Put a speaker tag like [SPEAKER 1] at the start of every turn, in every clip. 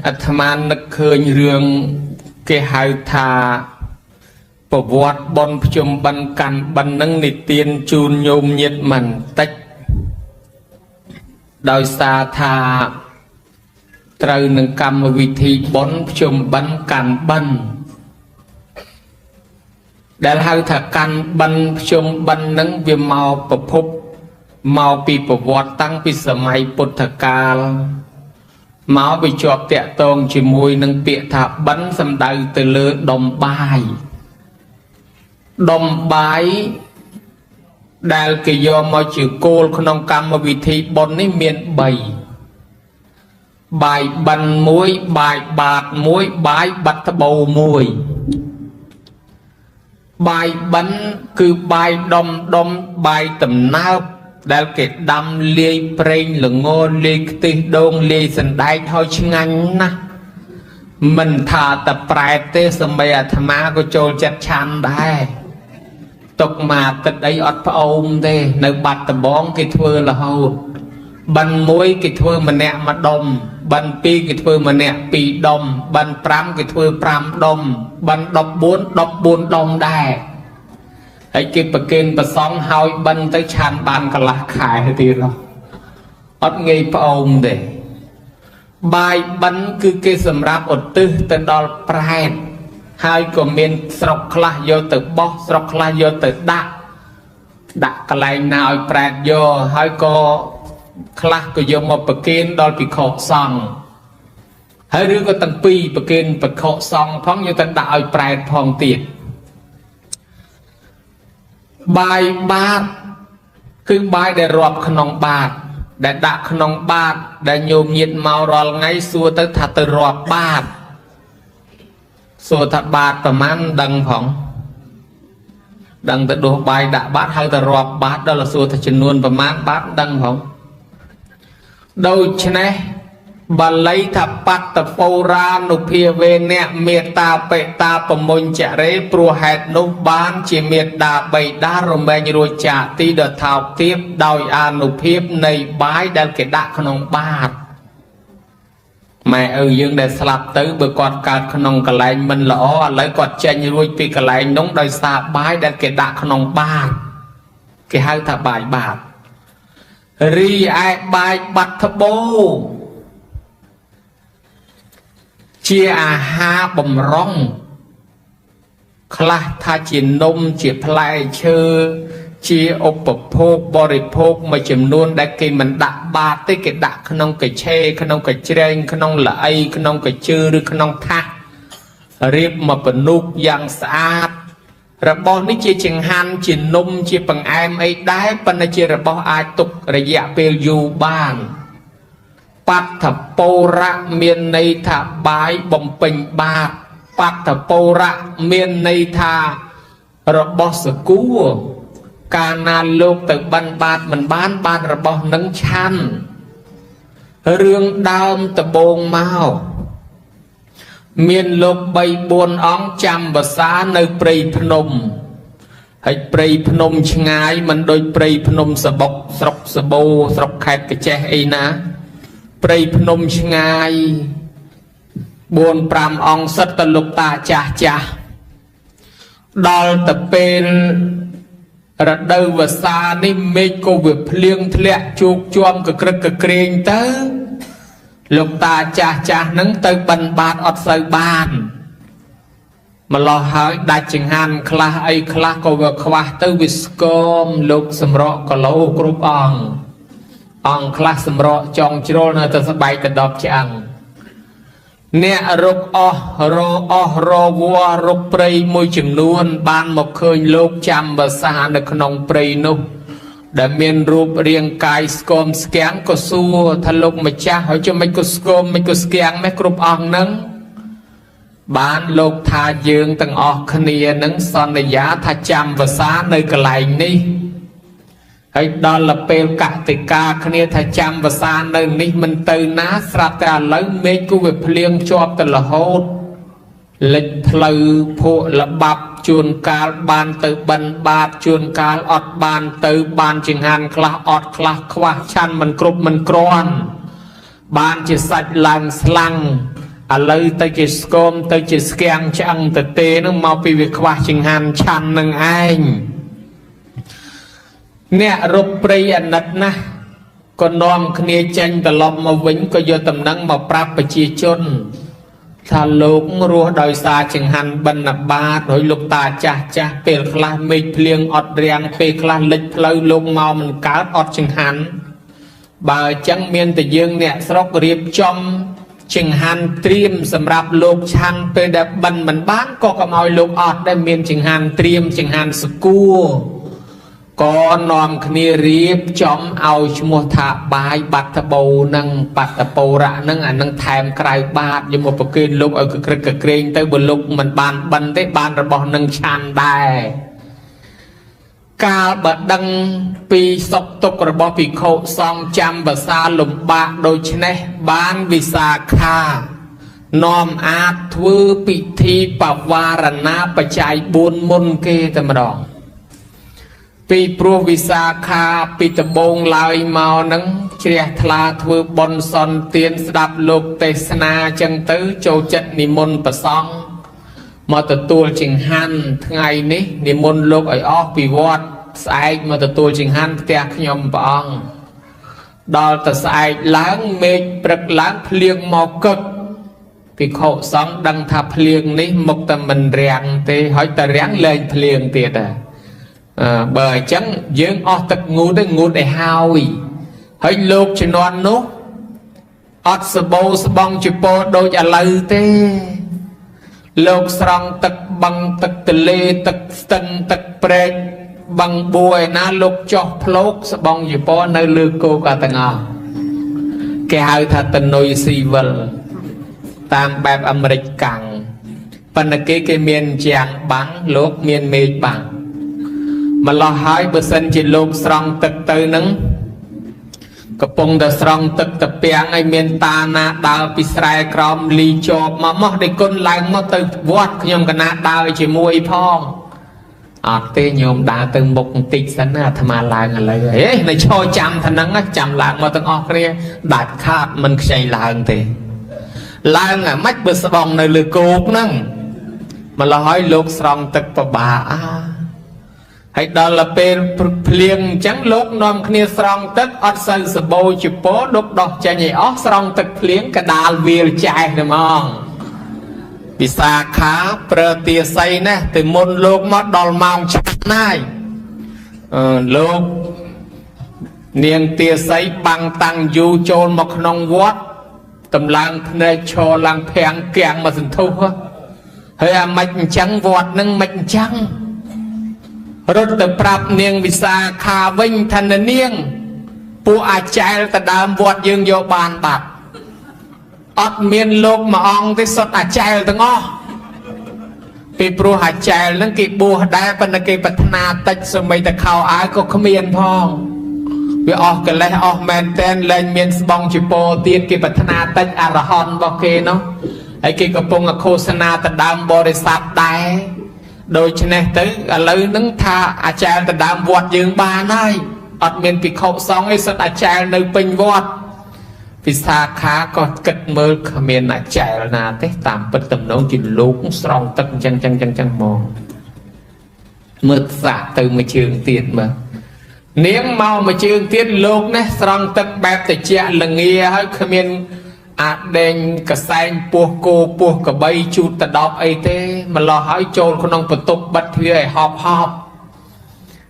[SPEAKER 1] អាត្មានឹកឃើញរឿងគេហៅថាប្រវត្តិបុណ្យភ្ជុំបិណ្ឌកាន់បិណ្ឌនឹងនិទានជូនញោមញាតិមិនតិចដោយសារថាត្រូវនឹងកម្មវិធីបុណ្យភ្ជុំបិណ្ឌកាន់បិណ្ឌដែលហៅថាកាន់បិណ្ឌភ្ជុំបិណ្ឌនឹងវាមកប្រភពមកពីប្រវត្តិតាំងពីសម័យពុទ្ធកាលមកវាជាប់តាក់ទងជាមួយនឹងពាក្យថាបិណ្ឌសំដៅទៅលើដុំបាយដុំបាយដែលគេយកមកជាគោលក្នុងកម្មវិធីបុណ្យនេះមាន3បាយបិណ្ឌមួយបាយបាតមួយបាយបាត់ត្បូមួយបាយបិណ្ឌគឺបាយដុំដុំបាយតំណើបដែលគេដាំលាយប្រេងល្ងលាយខ្ទិះដូងលាយសណ្ដែកហើយឆ្ងាញ់ណាស់មិនថាតែប្រែតទេសម្បីអាត្មាក៏ចូលចិត្តឆាន់ដែរទុកមកទឹកអីអត់ផ្អូមទេនៅបាត់ដំបងគេធ្វើរហូតបិណ្ឌមួយគេធ្វើម្នាក់មួយដុំបិណ្ឌពីរគេធ្វើម្នាក់ពីរដុំបិណ្ឌ5គេធ្វើ5ដុំបិណ្ឌ14 14ដុំដែរហើយគេប្រគេនប្រសង់ហើយបិណ្ឌទៅឆាន់បានកន្លះខែទៀតហ៎អត់ងាយផ្អូមទេបាយបិណ្ឌគឺគេសម្រាប់ឧទ្ទិសទៅដល់ប្រែតហើយក៏មានស្រុកខ្លះយកទៅបោះស្រុកខ្លះយកទៅដាក់ដាក់កន្លែងណាឲ្យប្រែតយកហើយក៏ខ្លះក៏យកមកប្រគេនដល់ភិក្ខុសង្ឃហើយឬក៏ទាំងពីរប្រគេនភិក្ខុសង្ឃផងយកទៅដាក់ឲ្យប្រែតផងទៀតបាយបាតគឺបាយដែលរាប់ក្នុងបាតដែលដាក់ក្នុងបាតដែលញោមញាតមករាល់ថ្ងៃសួរទៅថាទៅរាប់បាតសួរថាបាតប្រមាណដឹងផងដឹងទៅដួសបាយដាក់បាតហើយទៅរាប់បាតដល់សួរថាចំនួនប្រមាណបាតដឹងផងដូច្នេះបាលីថាបត្តពោរានុភាវេនៈមេត្តាបិតាបមុញ្ចរេព្រោះហេតុនោះបានជាមេត្តាបិតារមែងរួចចាកទីដ៏ថោកទាបដោយអានុភាពនៃបាយដែលគេដាក់ក្នុងបាតម៉ែឪយើងដែលស្លាប់ទៅបើគាត់កើតក្នុងកន្លែងមិនល្អឥឡូវគាត់ចេញរួចពីកន្លែងនោះដោយសារបាយដែលគេដាក់ក្នុងបាតគេហៅថាបាយបាតរីឯបាយបាត់ត្បូជាអាហារបំរុងខ្លះថាជានំជាផ្លែឈើជាឧបភោគបរិភោគមួយចំនួនដែលគេមិនដាក់បាតទេគេដាក់ក្នុងកញ្ឆេក្នុងកញ្ច្រែងក្នុងល្អីក្នុងកញ្ជើឬក្នុងថាសរៀបមកពនុកយ៉ាងស្អាតរបស់នេះជាចង្ហាន់ជានំជាបង្អែមអីដែរប៉ុន្តែជារបស់អាចទុករយៈពេលយូរបានបដ្ឋពោរៈមានន័យថាបាយបំពេញបាតបដ្ឋពោរៈមានន័យថារបស់សគួរកាលណាលោកទៅបិណ្ឌបាតមិនបានបានរបស់នឹងឆាន់រឿងដើមដបងមកមានលោក3 4អង្គចាំវសានៅព្រៃភ្នំហើយព្រៃភ្នំឆ្ងាយមិនដូចព្រៃភ្នំសបុកស្រុកសបូស្រុកខេត្តកចេះអីណាព្រៃភ្នំឆ្ងាយ4 5អង្គសិតតលោកតាចាស់ចាស់ដល់ទៅពេលរដូវវស្សានេះមេឃក៏វាភ្លៀងធ្លាក់ជោគជាំកក្រឹកកក្រែងទៅលោកតាចាស់ចាស់នឹងទៅបិណ្ឌបាតអត់សូវបានម្លោះហើយដាច់ចង្ហាន់ខ្លះអីខ្លះក៏វាខ្វះទៅវាស្គមលោកសម្រក់គីឡូគ្រប់អង្គអង្គខ្លះសម្រក់ចង់ជ្រុលនៅតែស្បែកទៅដប់ឆ្អឹងអ្នករុកអស់រអស់រវ័រុកព្រៃមួយចំនួនបានមកឃើញលោកចាំវសានៅក្នុងព្រៃនោះដែលមានរូបរាងកាយស្គមស្គាំងក៏សួរថាលោកម្ចាស់ហើយចុះមិនក៏ស្គមមិនក៏ស្គាំងម៉េះគ្រប់អង្គនឹងបានលោកថាយើងទាំងអស់គ្នានឹងសន្យាថាចាំវសានៅកន្លែងនេះហើយដល់ពេលកតិកាគ្នាថាចាំវសានៅនេះមិនទៅណាស្រាប់តែឥឡូវមេឃគូវាភ្លៀងជាប់ទៅរហូតលិចផ្លូវភក់លបាប់ជួនកាលបានទៅបិណ្ឌបាតជួនកាលអត់បានទៅបានចង្ហាន់ខ្លះអត់ខ្លះខ្វះឆាន់មិនគ្រប់មិនគ្រាន់បានជាសាច់ឡើងស្លាំង ឥឡូវទៅជាស្គមទៅជាស្គាំងឆ្អឹងទៅទេនឹងមកពីវាខ្វះចង្ហាន់ឆាន់នឹងឯងអ្នករົບព្រៃអាណិតណាស់ក៏នាំគ្នាចេញត្រឡប់មកវិញក៏យកតំណែងមកប្រាប់ប្រជាជនថាលោករស់ដោយសារចង្ហាន់បិណ្ឌបាតហើយលោកតាចាស់ចាស់ពេលខ្លះមេឃភ្លៀងអត់រាំងពេលខ្លះលិចផ្លូវលោកមកមិនកើតអត់ចង្ហាន់បើអញ្ចឹងមានតែយើងអ្នកស្រុករៀបចំចង្ហាន់ត្រៀមសម្រាប់លោកឆាន់ពេលដែលបិណ្ឌមិនបានក៏កុំឲ្យលោកអត់ដែលមានចង្ហាន់ត្រៀមចង្ហាន់សគួរក៏នាំគ្នារៀបចំឲ្យឈ្មោះថាបាយបាត់បោនឹងបាត់បោរៈនឹងអានឹងថែមក្រៅបាតយកមកប្រគេនលោកឲ្យកក្រឹកកក្រែងទៅបើលោកមិនបានបិណ្ឌទេបានរបស់នឹងឆាន់ដែរកាលបើដឹងពីសុខទុក្ខរបស់ភិក្ខុសង្ឃចាំភាសាលំបាកដូច្នេះបានវិសាខានាំអាតធ្វើពិធីបវារណាបច្ច័យ4មុនគេតែម្ដងពីព្រោះវិសាខាពីដំបូងឡើយមកនឹងជ្រះថ្លាធ្វើបុណ្យសន្ទានស្ដាប់លោកទេសនាចឹងទៅចូលចិត្តនិមន្តព្រះសង្ឃមកទទួលចង្ហាន់ថ្ងៃនេះនិមន្តលោកឲ្យអស់ពីវត្តស្អែកមកទទួលចង្ហាន់ផ្ទះខ្ញុំព្រះអង្គដល់តែស្អែកឡើងមេឃព្រឹកឡើងភ្លៀងមកកឹកភិក្ខុសង្ឃដឹងថាភ្លៀងនេះមកតែមិនរាំងទេហើយតែរាំងលែងភ្លៀងទៀតដែរបើអញ្ចឹងយើងអស់ទឹកងូតទៅងូតឲ្យហើយហើយលោកជំនាន់នោះអត់សបោស្បង់ជពោដូចឥឡូវទេលោកស្រង់ទឹកបឹងទឹកទលេទឹកស្ទឹងទឹកព្រែកបឹងបួឯណាលោកចោះផ្លោកស្បង់ជពោនៅលើគោកទាំងអស់គេហៅថាតនុយស៊ីវិលតាមបែបអាមេរិកកាំងប៉ុន្តែគេមានជាងបាំងលោកមានមេឃបាំងម្លោះហើយបើសិនជាលោកស្រង់ទឹកទៅនឹងកំពុងតែស្រង់ទឹកទៅពាំងឲ្យមានតាណាដើរពីស្រែក្រោមលីជាប់មកមកដេគុណឡើងមកទៅវត្តខ្ញុំកណាដើរជាមួយផងអត់ទេញោមដើរទៅមុខបន្តិចសិនណាអាត្មាឡើងឥឡូវហេនៅឈរចាំថាហ្នឹងចាំឡើងមកទាំងអស់គ្នាដាច់ខាតមិនខ្ចីឡើងទេឡើងអាម៉េចបើស្បង់នៅលើគោកហ្នឹងម្លោះហើយលោកស្រង់ទឹកបបាអាហើយដល់ពេលភ្លៀងអញ្ចឹងលោកនាំគ្នាស្រង់ទឹកអត់សូវសបោជពោដុកដោះចេញឲ្យអស់ស្រង់ទឹកភ្លៀងកដាលវាលចែសតែហ្មងវិសាខាប្រើទាស័យណាស់ទៅមុនលោកមកដល់ម៉ោងឆាន់ហើយលោកនាងទាស័យបាំងតាំងយូរចូលមកក្នុងវត្តតម្លើងភ្នែកឈរឡើងភាំងគៀងមកសន្ធុះហើយអាម៉េចអញ្ចឹងវត្តនឹងមិនអញ្ចឹងរត់ទៅប្រាប់នាងវិសាខាវិញថានាងពួកអាចែលទៅដើមវត្តយើងយកបានបាត់អត់មានលោកមួយអង្គទេសុទ្ធអាចែលទាំងអស់ពីព្រោះអាចែលហ្នឹងគេបួសដែរប៉ុន្តែគេប្រាថ្នាតិចសម្បីតែខោអាវក៏គ្មានផងវាអស់កិលេសអស់មែនតែនលែងមានស្បង់ជពោទៀតគេប្រាថ្នាតិចអរហន្តរបស់គេនោះហើយគេកំពុងឃោសនាទៅដើមបរិស័ទដែរដូច្នេះទៅឥឡូវហ្នឹងថាអាចារ្យទៅដើមវត្តយើងបានហើយអត់មានភិក្ខុសង្ឃឯសុទ្ធអាចារ្យនៅពេញវត្តវិសាខាក៏គិតមើលគ្មានអាចារ្យណាទេតាមពិតតំណងជាលោកស្រង់ទឹកអញ្ចឹងចឹងចឹងចឹងមកមើលសាក់ទៅមួយជើងទៀតមើលនាងមកមួយជើងទៀតលោកនេះស្រង់ទឹកបែបតិចលងាហើយគ្មានអាដេញកសែងពោះគោពោះកបីជូតតដប់អីទេម្លោះហើយចូលក្នុងបន្ទប់បិទទ្វារឲ្យហប់ហប់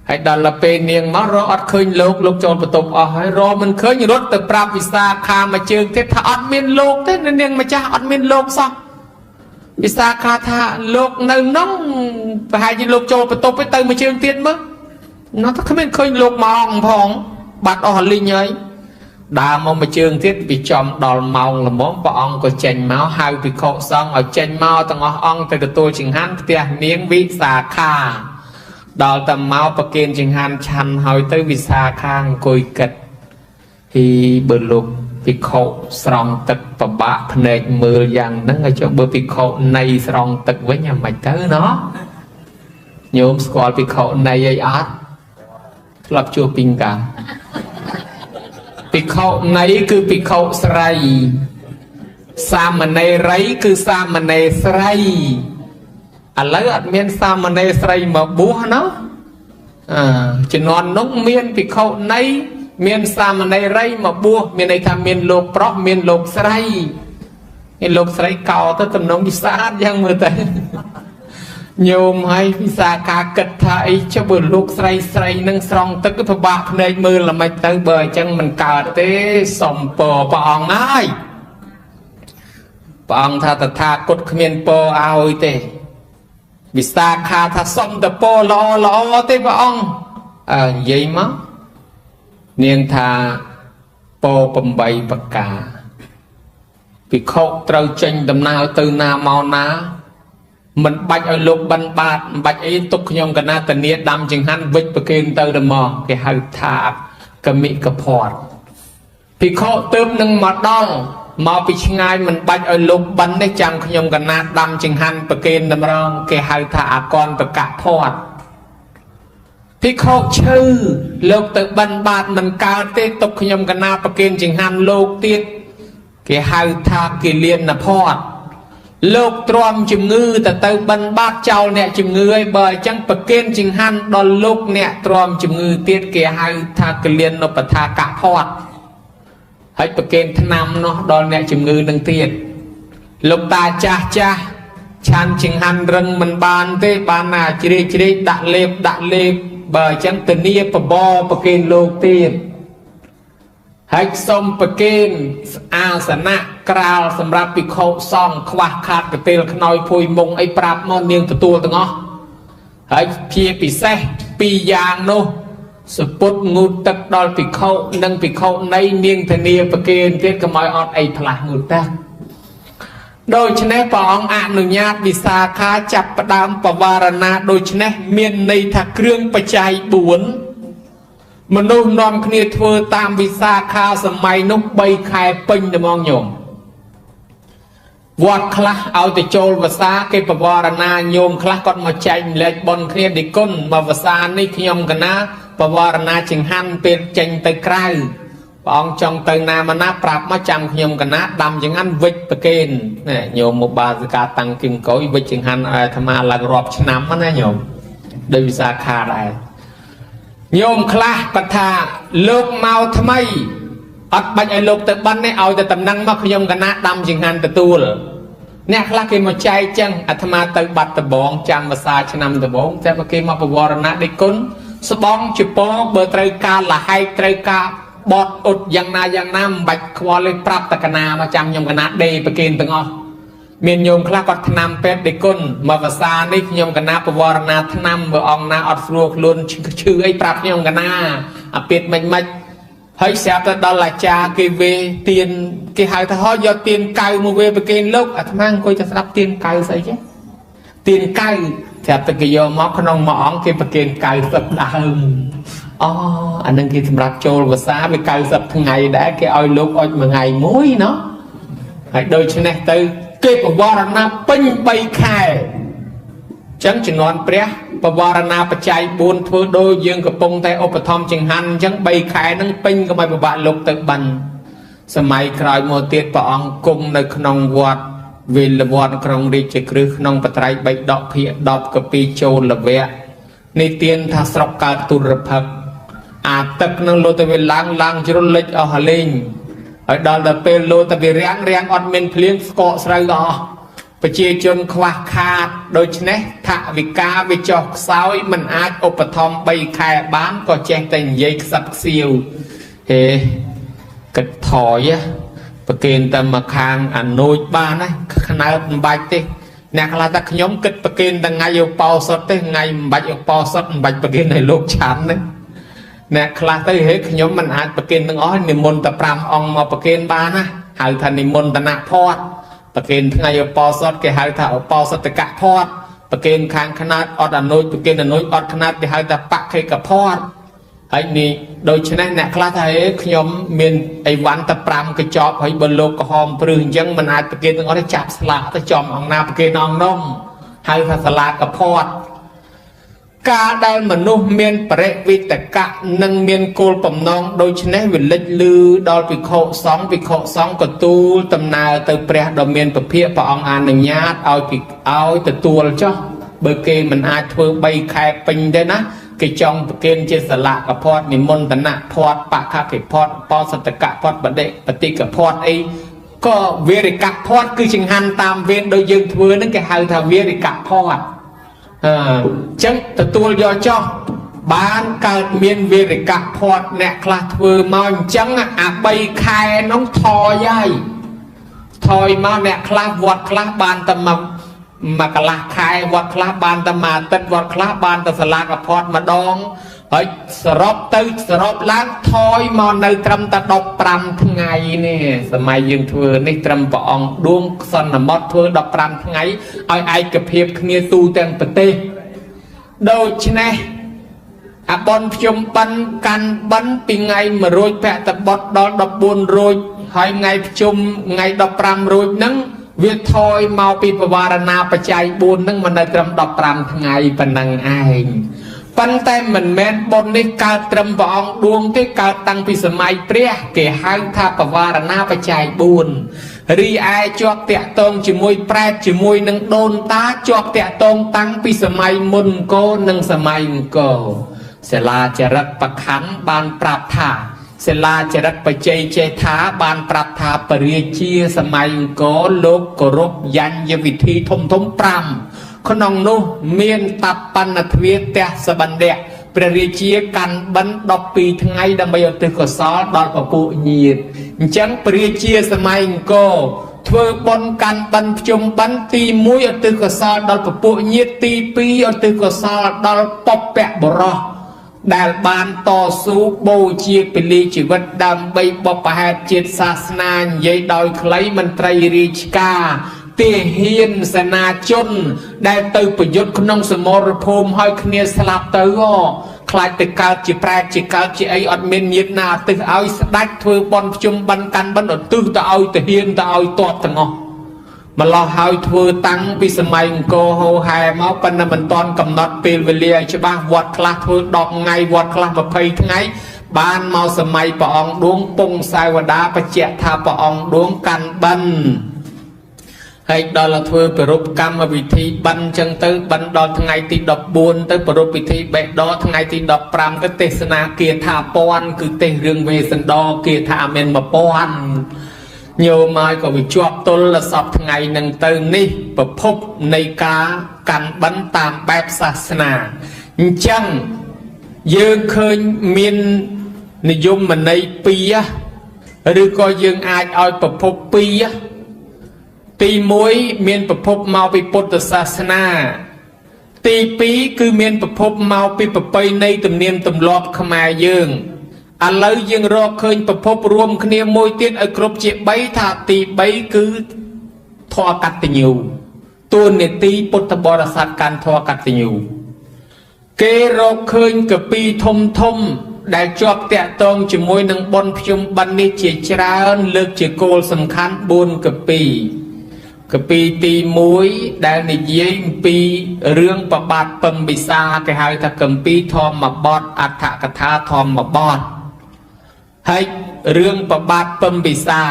[SPEAKER 1] ហើយដល់ពេលនាងមករកអត់ឃើញលោកលោកចូលបន្ទប់អស់ហើយរកមិនឃើញរត់ទៅប្រាប់វិសាខាមួយជើងទៀតថាអត់មានលោកទេនាងម្ចាស់អត់មានលោកសោះវិសាខាថាលោកនៅនោះប្រហែលជាលោកចូលបន្ទប់ទៅមួយជើងទៀតមើលនោះថាគ្មានឃើញលោកមកផងបាត់អស់លីងហើយដើរមកមួយជើងទៀតវាចំដល់ម៉ោងល្មមព្រះអង្គក៏ចេញមកហៅភិក្ខុសង្ឃឲ្យចេញមកទាំងអស់អង្គទៅទទួលចង្ហាន់ផ្ទះនាងវិសាខាដល់តែមកប្រគេនចង្ហាន់ឆាន់ហើយទៅវិសាខាអង្គុយគិតហ៊ីបើលោកភិក្ខុស្រង់ទឹកប្របាក់ភ្នែកមើលយ៉ាងហ្នឹងឲ្យចុះបើភិក្ខុនៃស្រង់ទឹកវិញអាម៉េចទៅណោះញោមស្គាល់ភិក្ខុនៃអីអត់ធ្លាប់ជួបពីកាភិក្ខុនៃគឺភិក្ខុស្រី សាមណេរីគឺសាមណេរស្រីឥឡូវអត់មានសាមណេរស្រីមកបួសណោះអឺជំនាន់នោះមានភិក្ខុនីមានសាមណេរីមកបួសមានន័យថាមានលោកប្រុសមានលោកស្រីឯលោកស្រីកោទៅទំនងពិសាទយ៉ាងមើលទៅញោមហើយពិសាការគិតថាអីចុះបើលោកស្រីស្រីនឹងស្រង់ទឹកពិបាកភ្នែកមើលល្មិចទៅបើអញ្ចឹងមិនកើតទេសំពរព្រះអង្គហើយព្រះអង្គថាតថាគតគ្មានពរឲ្យទេវិសាខាថាសុំតពរល្អល្អទេព្រះអង្គអើនិយាយមកនាងថាពរ8ប្រការភិក្ខុត្រូវចេញដំណើរទៅណាមកណាមិនបាច់ឲ្យលោកបិណ្ឌបាតមិនបាច់អីទុកខ្ញុំកណាតនីដាំចង្ហាន់វិច្ចប្រគេនទៅទៅមកគេហៅថាកមិកភ័តភិក្ខុទើបនឹងមកដល់មកពីឆ្ងាយមិនបាច់ឲ្យលោកបិណ្ឌនេះចាំខ្ញុំកណាដាំចង្ហាន់ប្រគេនតម្រងគេហៅថាអកន្តកភ័តភិក្ខុឈឺលោកទៅបិណ្ឌបាតមិនកើតទេទុកខ្ញុំកណាប្រគេនចង្ហាន់លោកទៀតគេហៅថាគិលានភ័តលោកទ្រាំជំងឺទៅទៅបិណ្ឌបាតចោលអ្នកជំងឺឲ្យបើអញ្ចឹងប្រគេនចង្ហាន់ដល់លោកអ្នកទ្រាំជំងឺទៀតគេហៅថាគិលានុបដ្ឋាកភ័តហើយប្រគេនថ្នាំនោះដល់អ្នកជំងឺនឹងទៀតលោកតាចាស់ចាស់ឆាន់ចង្ហាន់រឹងមិនបានទេបានណាជ្រាយជ្រាយដាក់លេបដាក់លេបបើអញ្ចឹងធានាបបរប្រគេនលោកទៀតហើយសូមប្រគេនអាសនៈក្រាលសម្រាប់ភិក្ខុសង្ឃខ្វះខាតកទេលខ្នើយភួយមុងអីប្រាប់មកនាងទទួលទាំងអស់ហើយជាពិសេសពីរយ៉ាងនោះសពុតងូតទឹកដល់ភិក្ខុនិងភិក្ខុនៃនាងធានាប្រគេនទៀតកុំឲ្យអត់អីផ្លាស់ងូតទឹកដូច្នេះព្រះអង្គអនុញ្ញាតវិសាខាចាប់ផ្ដើមបវារណាដូច្នេះមានន័យថាគ្រឿងបច្ច័យ4មនុស្សនាំគ្នាធ្វើតាមវិសាខាសម័យនោះ3ខែពេញតែហ្មងញោមវត្តខ្លះឲ្យទៅចូលវសាគេបវរណាញោមខ្លះគាត់មកចែកម្លែកប៉ុនគ្នាឌីគុណមកវសានេះខ្ញុំកណាបវរណាចង្ហាន់ពេលចេញទៅក្រៅព្រះអង្គចង់ទៅណាមកណាប្រាប់មកចាំខ្ញុំកណាដាំចង្ហាន់វិច្ចប្រគេនណាញោមមកបាសិកាតាំងគឹមកុយវិច្ចចង្ហាន់ឲ្យអាត្មាឡើងរាប់ឆ្នាំណាញោមដោយវិសាខាដែរញោមខ្លះគាត់ថាលោកមកថ្មីអត់បាច់ឲ្យលោកទៅបិណ្ឌទេឲ្យតែតំណឹងមកខ្ញុំកណាដាំចង្ហាន់ទទួលអ្នកខ្លះគេមកចែកចឹងអាត្មាទៅបាត់ដបងចាំភាសាឆ្នាំដបងតែបើគេមកបវរណាដេគុណស្បងជាពងបើត្រូវការលហែកត្រូវការបត់អ៊ុតយ៉ាងណាយ៉ាងណាមិនបាច់ខ្វល់ទេប្រាប់តកណាមកចាំខ្ញុំកណាដេប្រគេនទាំងអស់មានញោមខ្លះគាត់ថ្នាំពេទ្យដេគុណមកភាសានេះខ្ញុំកណាបវរណាថ្នាំបើអង្គណាអត់ស្រួលខ្លួនឈឺអីប្រាប់ខ្ញុំកណាអាពាតមិនមិនហើយស្រាប់តែដល់អាចារ្យគេវេទៀនគេហៅថាហោយកទៀនកៅមកវេប្រគេនលោកអាត្មាអង្គុយតែស្ដាប់ទៀនកៅស្អីចេះទៀនកៅស្រាប់តែគេយកមកក្នុងមួយអង្គគេប្រគេន90ដើមអូអានឹងគេសម្រាប់ចូលវស្សាវា90ថ្ងៃដែរគេឲ្យលោកអុចមួយថ្ងៃមួយណោះហើយដូច្នេះទៅគេបវរណាពេញ3ខែចឹងជំនាន់ព្រះបវរណាបច្ច័យ4ធ្វើដូចយើងកំពុងតែឧបត្ថម្ភចង្ហាន់អញ្ចឹង3ខែហ្នឹងពេញកុំឲ្យពិបាកលោកទៅបិណ្ឌសម័យក្រោយមកទៀតព្រះអង្គគង់នៅក្នុងវត្តវេលវត្តក្រុងរាជក្រឹសក្នុងបត្រៃបីដកភាគ10កពីចូលលវៈនេះទៀនថាស្រុកកើតទុរភិក្សអាទឹកនឹងលោទៅវាឡើងឡើងជ្រុលលិចអស់ហលេងហើយដល់ទៅពេលលោទៅវារាំងរាំងអត់មានភ្លៀងស្កកស្រូវអស់ប្រជាជនខ្វះខាតដូច្នេះថវិកាវាចុះខ្សោយមិនអាចឧបត្ថម្ភ3ខែបានក៏ចេះតែនិយាយខ្សឹបខ្សៀវហេគិតថយប្រគេនតែមកខាងអានួចបានណាខ្នើតមិនបាច់ទេអ្នកខ្លះថាខ្ញុំគិតប្រគេនតែថ្ងៃឧបោសថទេថ្ងៃមិនបាច់ឧបោសថមិនបាច់ប្រគេនឲ្យលោកឆាន់ទេអ្នកខ្លះទៅហេខ្ញុំមិនអាចប្រគេនទាំងអស់និមន្តតែ5អង្គមកប្រគេនបានណាហៅថានិមន្តនភ័តប្រគេនថ្ងៃឧបោសថគេហៅថាឧបោសថកភ័តប្រគេនខាងខ្នាតអត់អនុជប្រគេនអនុជអត់ខ្នាតគេហៅថាបខេកភ័តហើយនេះដូច្នេះអ្នកខ្លះថាហេខ្ញុំមានអីវ៉ាន់តែ5កញ្ចប់ហើយបើលោកក្រហមព្រឹសអញ្ចឹងមិនអាចប្រគេនទាំងអស់ទេចាប់ស្លាកទៅចំអង្គណាប្រគេនអង្គនោះហៅថាស្លាកភ័ត ការដែលមនុស្សមានបរិវិតកៈនិងមានគោលបំណងដូច្នេះវាលេចលឺដល់ភិក្ខុសង្ឃភិក្ខុសង្ឃក៏ទូលដំណើរទៅព្រះដ៏មានពភាកព្រះអង្គអនុញ្ញាតឲ្យភិឲ្យទទួលចុះបើគេមិនអាចធ្វើ3ខែពេញទេណាគេចង់ប្រគេនជាសិលកភ័តនិមន្តនភ័តបខកិភ័តបសតកភ័តបដិបតិកភ័តអីក៏វេរិកភ័តគឺចង្ហាន់តាមវេនដូចយើងធ្វើហ្នឹងគេហៅថាវេរិកភ័តអញ្ចឹងទទួលយកចោះបានកើតមានវេរិកភ័តអ្នកខ្លះធ្វើមកអញ្ចឹងអា3ខែនោះថយហើយថយមកអ្នកខ្លះវត្តខ្លះបានតែមកមកកន្លះខែវត្តខ្លះបានតែមួយអាទិត្យវត្តខ្លះបានតែសាលាកភ័តម្ដងហើយសរុបទៅសរុបឡើងថយមកនៅត្រឹមតែ15ថ្ងៃនេះសម័យយើងធ្វើនេះត្រឹមព្រះអង្គដួងសន្មត់ធ្វើ15ថ្ងៃឲ្យឯកភាពគ្នាទូទាំងប្រទេសដូច្នេះអាបនភ្ជុំបិណ្ឌកាន់បិណ្ឌពីថ្ងៃ1រោចភក្តបុត្រដល់14រោចហើយថ្ងៃភ្ជុំថ្ងៃ15រោចហ្នឹងវាថយមកពីបវារណាបច្ច័យ4ហ្នឹងមកនៅត្រឹម15ថ្ងៃប៉ុណ្ណឹងឯងប៉ុន្តែមិនមែនបុណ្យនេះកើតត្រឹមព្រះអង្គដួងទេកើតតាំងពីសម័យព្រះគេហៅថាបវារណាបច្ច័យ4រីឯជាប់តាក់ទងជាមួយប្រែតជាមួយនឹងដូនតាជាប់តាក់ទងតាំងពីសម័យមុនអង្គរនិងសម័យអង្គរសិលាចារិកបខណ្ឌបានប្រាប់ថាសិលាចារិកបជ័យចេថាបានប្រាប់ថាពរាជាសម័យអង្គរលោកគោរពយញ្ញវិធីធំធំ5ក្នុងនោះមានតបណ្ណទ្វាទសបណ្ឌៈព្រះរាជាកាន់បិណ្ឌ12ថ្ងៃដើម្បីឧទ្ទិសកុសលដល់ពពួកញាតិអញ្ចឹងព្រះរាជាសម័យអង្គរធ្វើបុណ្យកាន់បិណ្ឌភ្ជុំបិណ្ឌទី1ឧទ្ទិសកុសលដល់ពពួកញាតិទី2ឧទ្ទិសកុសលដល់ពពកបុរសដែលបានតស៊ូបូជាពលីជីវិតដើម្បីបព្វហេតុជាតិសាសនានិយាយដោយខ្លីមន្ត្រីរាជការទាហានសេនាជនដែលទៅប្រយុទ្ធក្នុងសមរភូមិហើយគ្នាស្លាប់ទៅខ្លាចទៅកើតជាប្រែតជាកើតជាអីអត់មានញាតិណាឧទ្ទិសឲ្យស្ដាច់ធ្វើបុណ្យភ្ជុំបិណ្ឌកាន់បិណ្ឌឧទ្ទិសទៅឲ្យទាហានទៅឲ្យទ័ពទាំងអស់ម្លោះហើយធ្វើតាំងពីសម័យអង្គរហោហែមកប៉ុន្តែមិនទាន់កំណត់ពេលវេលាឲ្យច្បាស់វត្តខ្លះធ្វើ10ថ្ងៃវត្តខ្លះ20ថ្ងៃបានមកសម័យព្រះអង្គដួងពងសាវតាបញ្ជាក់ថាព្រះអង្គដួងកាន់បិណ្ឌហើយដល់ធ្វើប្រារព្ធកម្មវិធីបិណ្ឌចឹងទៅបិណ្ឌដល់ថ្ងៃទី14ទៅប្រារព្ធពិធីបេះដថ្ងៃទី15ទៅទេសនាគាថាពាន់គឺទេសរឿងវេស្សន្តរគាថាមាន1000ញោមហើយក៏វាជាប់ទល់សពថ្ងៃនឹងទៅនេះប្រភពនៃការកាន់បិណ្ឌតាមបែបសាសនាអញ្ចឹងយើងឃើញមាននិយមន័យពីរឬក៏យើងអាចឲ្យប្រភពពីរទី1មានប្រភពមកពីពុទ្ធសាសនាទី2គឺមានប្រភពមកពីប្រពៃណីទំនៀមទម្លាប់ខ្មែរយើងឥឡូវយើងរកឃើញប្រភពរួមគ្នាមួយទៀតឲ្យគ្រប់ជា3ថាទី3គឺធម៌កតញ្ញូតួនាទីពុទ្ធបរិស័ទកាន់ធម៌កតញ្ញូគេរកឃើញកពីធំធំដែលជាប់តាក់ទងជាមួយនឹងបុណ្យភ្ជុំបិណ្ឌនេះជាច្រើនលើកជាគោលសំខាន់4កពីកពីទី1ដែលនិយាយអំពីរឿងប្របាទពំពិសាគេហៅថាកពីធម្មបទអត្ថកថាធម្មបទហើយរឿងប្របាទពំពិសា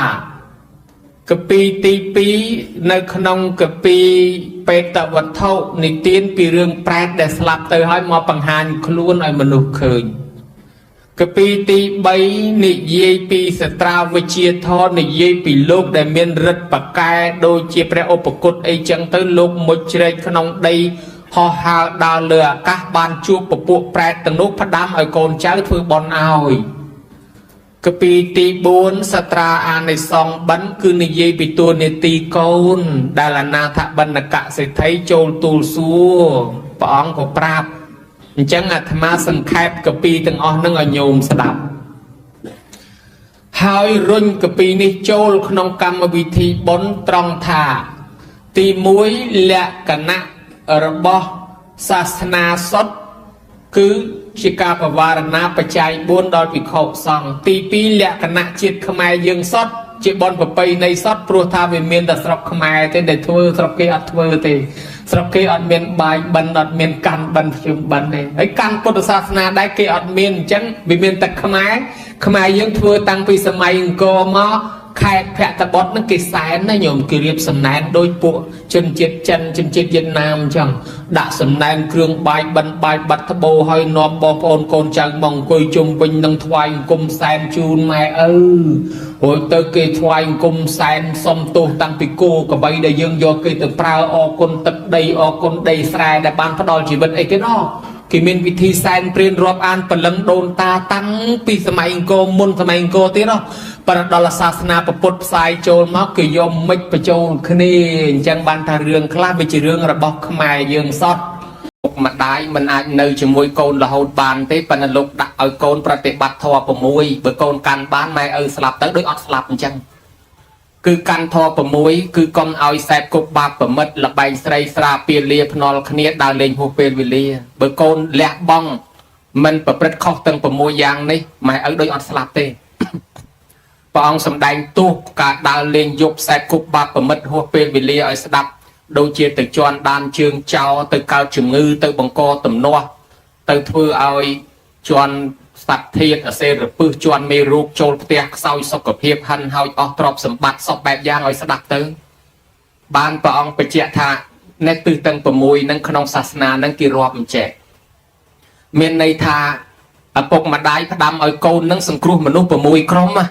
[SPEAKER 1] កពីទី2នៅក្នុងកពីបេតវត្ថុនិទានពីរឿងប្រែតដែលស្លាប់ទៅហើយមកបង្ហាញខ្លួនឲ្យមនុស្សឃើញកពីទី3និយាយពីសត្រាវិជាធរនិយាយពីលោកដែលមានរិទ្ធបកែដូចជាព្រះឧបគតអីចឹងទៅលោកមុជជ្រែកក្នុងដីហោះហើរដើរលើអាកាសបានជួបពពួកប្រែតទាំងនោះផ្ដាំឲ្យកូនចៅធ្វើបុណ្យឲ្យកពីទី4សត្រាអានិសង្សបិណ្ឌគឺនិយាយពីតួនាទីកូនដែលអនាថបណ្ឌកសេដ្ឋីចូលទូលសួរព្រះអង្គក៏ប្រាប់អញ្ចឹងអាត្មាសង្ខេបកពីទាំងអស់នឹងឲ្យញោមស្ដាប់ហើយរុញកពីនេះចូលក្នុងកម្មវិធីបុណ្យត្រង់ថាទី1លក្ខណៈរបស់សាសនាសុទ្ធគឺជាការបវារណាបច្ច័យ4ដល់ភិក្ខុសង្ឃទី2លក្ខណៈជាតិខ្មែរយើងសុទ្ធ ជាបនប្រពៃណីសតព្រោះថាវាមានតែស្រុកខ្មែរទេដែលធ្វើស្រុកគេអត់ធ្វើទេស្រុកគេអត់មានបាយបិណ្ឌអត់មានកាន់បិណ្ឌភ្ជុំបិណ្ឌទេហើយកាន់ពុទ្ធសាសនាដែរគេអត់មានអញ្ចឹងវាមានតែខ្មែរខ្មែរយើងធ្វើតាំងពីសម័យអង្គរមកខេត្តភក្ត្របុត្រហ្នឹងគេសែនណាញោមគេរៀបសំណែនដោយពួកជនជាតិចិនជនជាតិវៀតណាមអញ្ចឹងដាក់សំណែនគ្រឿងបាយបិណ្ឌបាយបាត់ត្បូហើយនាំបងប្អូនកូនចៅមកអង្គុយជុំវិញនឹងថ្វាយអង្គមសែនជូនម៉ែឪរួចទៅគេថ្វាយអង្គមសែនសុំទោសតាំងពីគោកបីដែលយើងយកគេទៅប្រើអរគុណទឹកដីអរគុណដីស្រែដែលបានផ្ដល់ជីវិតអីគេណោះគេមានវិធីសែនព្រានរាប់អានព្រលឹងដូនតាតាំងពីសម័យអង្គរមុនសម័យអង្គរទៀតណោះប៉ុន្តែដល់សាសនាពុទ្ធផ្សាយចូលមកគេយកមិចបញ្ចូលគ្នាអញ្ចឹងបានថារឿងខ្លះវាជារឿងរបស់ខ្មែរយើងសតពុកម្ដាយមិនអាចនៅជាមួយកូនរហូតបានទេប៉ុន្តែលោកដាក់ឲ្យកូនប្រតិបត្តិធម៌6បើកូនកាន់បានម៉ែឪស្លាប់ទៅដូចអត់ស្លាប់អញ្ចឹងគឺកាន់ធម៌6គឺកុំឲ្យសែបគប់បាបប្រមិតលបែងស្រីស្រាពាលាភ្នាល់គ្នាដើរលេងហួសពេលវេលាបើកូនលះបង់មិនប្រព្រឹត្តខុសទាំង6យ៉ាងនេះម៉ែឪដូចអត់ស្លាប់ទេព្រះអង្គសម្ដែងទោសការដើរលេងយប់សែបគប់បាបប្រមិតហួសពេលវេលាឲ្យស្ដាប់ដូចជាទៅជន់ដានជើងចោលទៅកើតជំងឺទៅបង្កទំនាស់ទៅធ្វើឲ្យជន់សត្វធាតអសេរពឹសជន់មេរោគចូលផ្ទះខ្សោយសុខភាពហិនហើយអស់ទ្រព្យសម្បត្តិសពបែបយ៉ាងឲ្យស្ដាប់ទៅបានព្រះអង្គបញ្ជាក់ថាអ្នកទិសទាំង6នឹងក្នុងសាសនានឹងគេរាប់អញ្ចេះមានន័យថាឪពុកម្ដាយផ្ដាំឲ្យកូននឹងសង្គ្រោះមនុស្ស6ក្រុមណា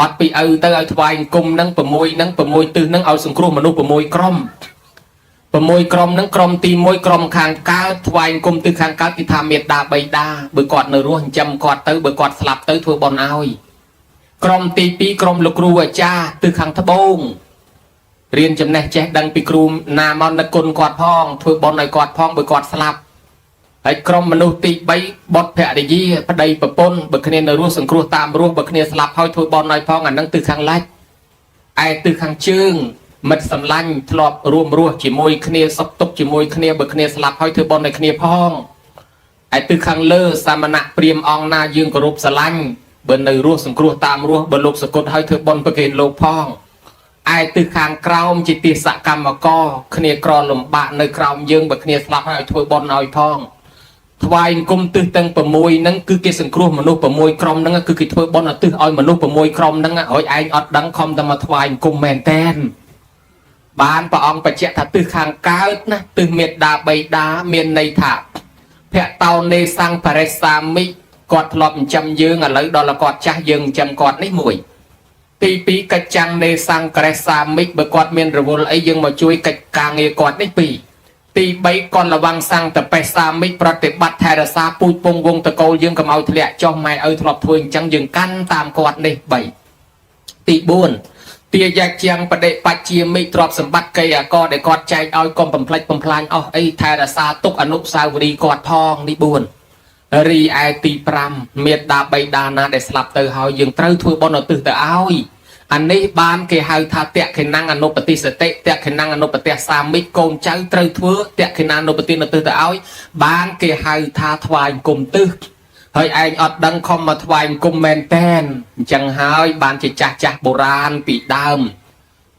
[SPEAKER 1] អត់ពីឪទៅឲ្យថ្វាយអង្គមនឹង6នឹង6ទិសនឹងឲ្យសង្គ្រោះមនុស្ស6ក្រុម6ក្រុមនឹងក្រុមទី1ក្រុមខាងកើតថ្វាយអង្គមទិសខាងកើតគេថាមេដាបៃតាបើគាត់នៅរស់ចិញ្ចឹមគាត់ទៅបើគាត់ស្លាប់ទៅធ្វើបុណ្យឲ្យក្រុមទី2ក្រុមលោកគ្រូអាចារ្យទិសខាងត្បូងរៀនចំណេះចេះដឹងពីគ្រូណាមកនឹកគុណគាត់ផងធ្វើបុណ្យឲ្យគាត់ផងបើគាត់ស្លាប់ហើយក្រុមមនុស្សទី3បុត្រភរិយាប្តីប្រពន្ធបើគ្នានៅរស់សង្គ្រោះតាមរស់បើគ្នាស្លាប់ហើយធ្វើបុណ្យឲ្យផងអានឹងទិសខាងលិចឯទិសខាងជើងមិត្តសម្លាញ់ធ្លាប់រួមរស់ជាមួយគ្នាសុខទុក្ខជាមួយគ្នាបើគ្នាស្លាប់ហើយធ្វើបុណ្យឲ្យគ្នាផងឯទិសខាងលើសាមណៈព្រាហ្មណ៍អង្គណាយើងគោរពស្រឡាញ់បើនៅរស់សង្គ្រោះតាមរស់បើលោកសគត់ហើយធ្វើបុណ្យប្រគេនលោកផងឯទិសខាងក្រោមជាទិសកម្មករគ្នាក្រលំបាកនៅក្រោមយើងបើគ្នាស្លាប់ហើយឲ្យធ្វើបុណ្យឲ្យផងថ្វាយអង្គមទិសទាំង6ហ្នឹងគឺគេសង្គ្រោះមនុស្ស6ក្រុមហ្នឹងគឺគេធ្វើបុណ្យឧទ្ទិសឲ្យមនុស្ស6ក្រុមហ្នឹងហើយឯងអត់ដឹងខំតែមកថ្វាយអង្គមមែនតែនបានព្រះអង្គបញ្ជាក់ថាទិសខាងកើតណាទិសមេដាបៃតាមានន័យថាភតោនេសង្ភរិសាមិគាត់ធ្លាប់ចិញ្ចឹមយើងឥឡូវដល់គាត់ចាស់យើងចិញ្ចឹមគាត់នេះមួយទី2កិច្ចចាំងនេសង្ក្រេសាមិបើគាត់មានរវល់អីយើងមកជួយកិច្ចការងារគាត់នេះពីរទី3កនលវੰសង្តបេសាមិប្រតិបត្តិថែរក្សាពូជពងវងតកូលយើងកុំឲ្យធ្លាក់ចុះម៉ែឪធ្លាប់ធ្វើអញ្ចឹងយើងកាន់តាមគាត់នេះ3ទី4ទាយាជាងបដិបច្ចាមិទ្រព្យសម្បត្តិកេយកដែលគាត់ចែកឲ្យកុំបំផ្លិចបំផ្លាញអស់អីថែរក្សាទុកអនុស្សាវរីយ៍គាត់ផងនេះ4រីឯទី5មេដាបៃតាណាដែលស្លាប់ទៅហើយយើងត្រូវធ្វើបុណ្យឧទ្ទិសទៅឲ្យអានេះបានគេហៅថាតក្ខិណੰអនុបតិសតិតក្ខិណੰអនុបតិសាមិកូនចៅត្រូវធ្វើតក្ខិណានុបទានឧទ្ទិសទៅឲ្យបានគេហៅថាថ្វាយអង្គមទិសហើយឯងអត់ដឹងខំមកថ្វាយអង្គមមែនតែនអញ្ចឹងហើយបានជាចាស់ចាស់បុរាណពីដើម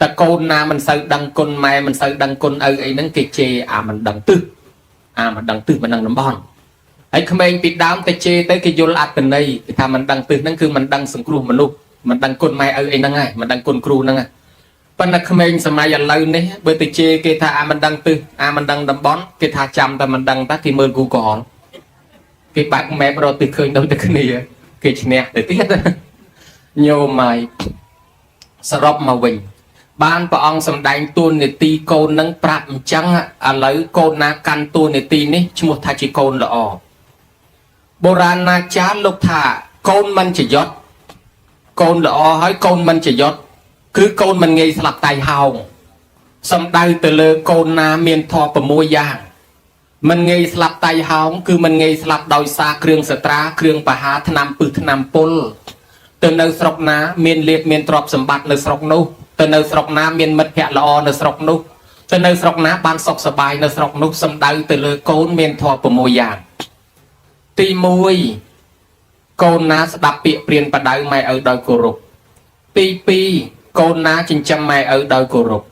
[SPEAKER 1] តកូនណាមិនសូវដឹងគុណម៉ែមិនសូវដឹងគុណឪអីហ្នឹងគេជេរអាមិនដឹងទិសអាមិនដឹងទិសមិនដឹងតំបន់ហើយក្មេងពីដើមទៅជេរទៅគេយល់អត្តន័យគេថាមិនដឹងទិសហ្នឹងគឺមិនដឹងសង្គ្រោះមនុស្សមិនដឹងគុណម៉ែឪអីហ្នឹងហើយមិនដឹងគុណគ្រូហ្នឹងហើយប៉ុន្តែក្មេងសម័យឥឡូវនេះបើទៅជេរគេថាអាមិនដឹងទិសអាមិនដឹងតំបន់គេថាចាំតែមិនដឹងតាគេមើល Google គេបាក់ map រកទិសឃើញដូចតែគ្នាគេឈ្នះទៅទៀតញោមហើយសរុបមកវិញបានព្រះអង្គសម្ដែងតួនាទីកូននឹងប្រាប់អញ្ចឹងឥឡូវកូនណាកាន់តួនាទីនេះឈ្មោះថាជាកូនល្អបុរាណាចារ្យលោកថាកូនមិនចយត់កូនល្អហើយកូនមិនចយត់គឺកូនមិនងាយស្លាប់តៃហោងសំដៅទៅលើកូនណាមានធម៌6យ៉ាងមិនងាយស្លាប់តៃហោងគឺមិនងាយស្លាប់ដោយសារគ្រឿងសត្រាគ្រឿងបហាថ្នាំពឹសថ្នាំពុលទៅនៅស្រុកណាមានលៀបមានទ្រព្យសម្បត្តិនៅស្រុកនោះទៅនៅស្រុកណាមានមិត្តភ័ក្តិល្អនៅស្រុកនោះទៅនៅស្រុកណាបានសុខសប្បាយនៅស្រុកនោះសំដៅទៅលើកូនមានធម៌6យ៉ាងទី1កូនណាស្ដាប់ពាក្យព្រានបដៅម៉ែឪដោយគោរព ទី2កូនណាចិញ្ចឹមម៉ែឪដោយគោរព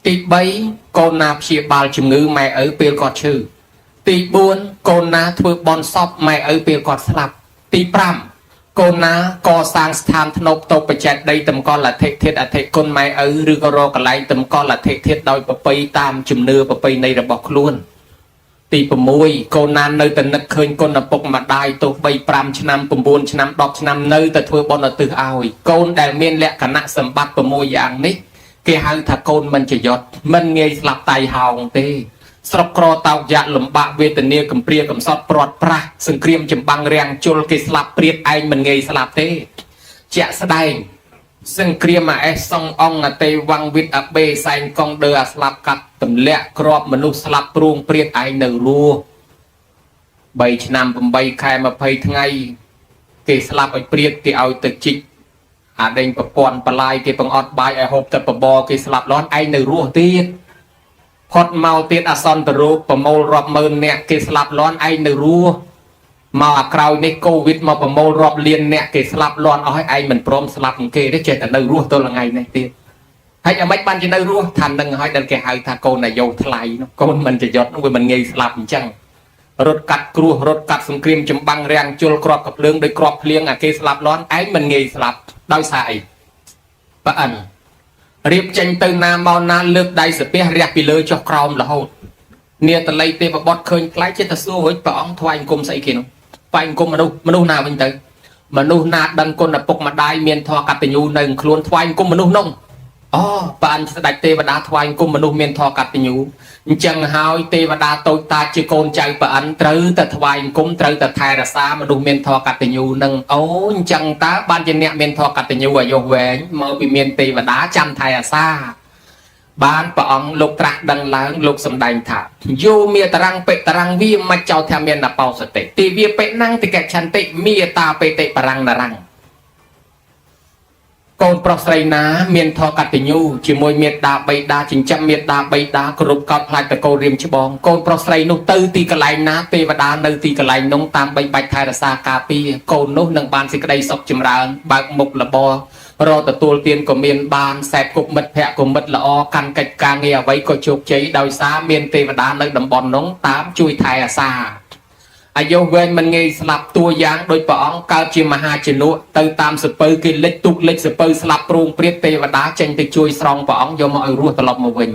[SPEAKER 1] ទី3កូនណាព្យាបាលជំងឺម៉ែឪពេលគាត់ឈឺទី4កូនណាធ្វើបន់សពម៉ែឪពេលគាត់ស្លាប់ទី5កូនណាកសាងស្ថានធ្នប់តូបច្ចេតដីតម្កល់អធិធាតុអធិគុណម៉ែឪឬក៏រកកន្លែងតម្កល់អធិធាតុដោយប្រពៃតាមជំនឿប្រពៃណីរបស់ខ្លួនទី6កូនណានៅតែនឹកឃើញគុណឪពុកម្ដាយទោះបី5ឆ្នាំ9ឆ្នាំ10ឆ្នាំនៅតែធ្វើបុណ្យឧទ្ទិសឲ្យកូនដែលមានលក្ខណៈសម្បត្តិ6យ៉ាងនេះគេហៅថាកូនមិនចយត់មិនងាយស្លាប់តៃហោងទេស្រុកក្រតោកយ៉ាក់លំបាកវេទនាកំព្រាកំសត់ព្រាត់ប្រាសសង្គ្រាមចម្បាំងរាំងជុលគេស្លាប់ព្រាតឯងមិនងាយស្លាប់ទេជាក់ស្ដែងសង្គ្រាមអាអេសសងអង្គអតេវ៉ាំងវិតអបេសែងកងដឺអាស្លាប់កាត់ទម្លាក់ក្របមនុស្សស្លាប់ព្រួងព្រាតឯងនៅរស់3ឆ្នាំ8ខែ20ថ្ងៃគេស្លាប់ឲ្យព្រាតគេឲ្យទៅជីកអាដេញប្រព័ន្ធបលាយគេបង្អត់បាយឲ្យហូបតែបបរគេស្លាប់លាន់ឯងនៅរស់ទៀតផុតមកទៀតអសន្នរោគប្រមូលរាប់ម៉ឺនអ្នកគេស្លាប់លាន់ឯងនៅរស់មកអាក្រោយនេះកូវីដមកប្រមូលរាប់លានអ្នកគេស្លាប់លាន់អស់ហើយឯងមិនព្រមស្លាប់គេទេចេះតែនៅរស់ទល់ថ្ងៃនេះទៀតហើយអាម៉េចបានជានៅរស់ថានឹងហើយដែលគេហៅថាកូនអាយុថ្លៃនោះកូនមិនចយត់នោះវាមិនងាយស្លាប់អញ្ចឹងរត់កាត់គ្រោះរត់កាត់សង្គ្រាមចម្បាំងរាំងជុលក្របកភ្លើងដោយក្របភ្លៀងអាគេស្លាប់លាន់ឯងមិនងាយស្លាប់ដោយសារអីប៉អិនរៀបចេញទៅណាមកណាលើកដៃសាពះរះពីលើចុះក្រោមរហូតនាតល័យទេវបុត្រឃើញប្លែកចិត្តទៅសួររួចព្រះអង្គថ្វាយអង្គមស្អីគេនោះថ្វាយអង្គមមនុស្សមនុស្សណាវិញទៅមនុស្សណាដឹងគុណឪពុកម្ដាយមានធម៌កតញ្ញូនៅខ្លួនថ្វាយអង្គមមនុស្សនោះអូបានស្ដេចទេវតាថ្វាយអង្គមមនុស្សមានធម៌កតញ្ញូអញ្ចឹងហើយទេវតាតូចតាចជាកូនចៅប្រអិនត្រូវតែថ្វាយអង្គមត្រូវតែថែរក្សាមនុស្សមានធម៌កតញ្ញូនឹងអូអញ្ចឹងតើបានជាអ្នកមានធម៌កតញ្ញូអាយុវែងមកពីមានទេវតាចាំថែរក្សាបានព្រះអង្គលោកត្រាស់ដឹងឡើងលោកសម្ដែងថាយោមេតរੰបិតរੰវាមច្ចោធមានបោសតិទីវាបិណੰតិកឆន្តិមេតាបេតិបរੰនរੰកូនប្រុសស្រីណាមានធម៌កតញ្ញូជាមួយមេដាបៃតាចិញ្ចឹមមេដាបៃតាគ្រប់កោតផ្លាច់តកូលរៀមច្បងកូនប្រុសស្រីនោះទៅទីកន្លែងណាទេវតានៅទីកន្លែងនោះតាមបីបាច់ថែរក្សាការពារកូននោះនឹងបានសេចក្តីសុខចម្រើនបើកមុខរបររកទទួលទានក៏មានបានសែបគប់មិត្តភ័ក្តិក៏មិត្តល្អកាន់កិច្ចការងារអ្វីក៏ជោគជ័យដោយសារមានទេវតានៅតំបន់នោះតាមជួយថែអាសាអាយុវែងមិនងាយស្លាប់តួយ៉ាងដោយព្រះអង្គកើតជាមហាជនកទៅតាមសពៅគេលិចទូកលិចសពៅស្លាប់ព្រួងព្រាតទេវតាចេញទៅជួយស្រង់ព្រះអង្គយកមកឲ្យរស់ត្រឡប់មកវិញ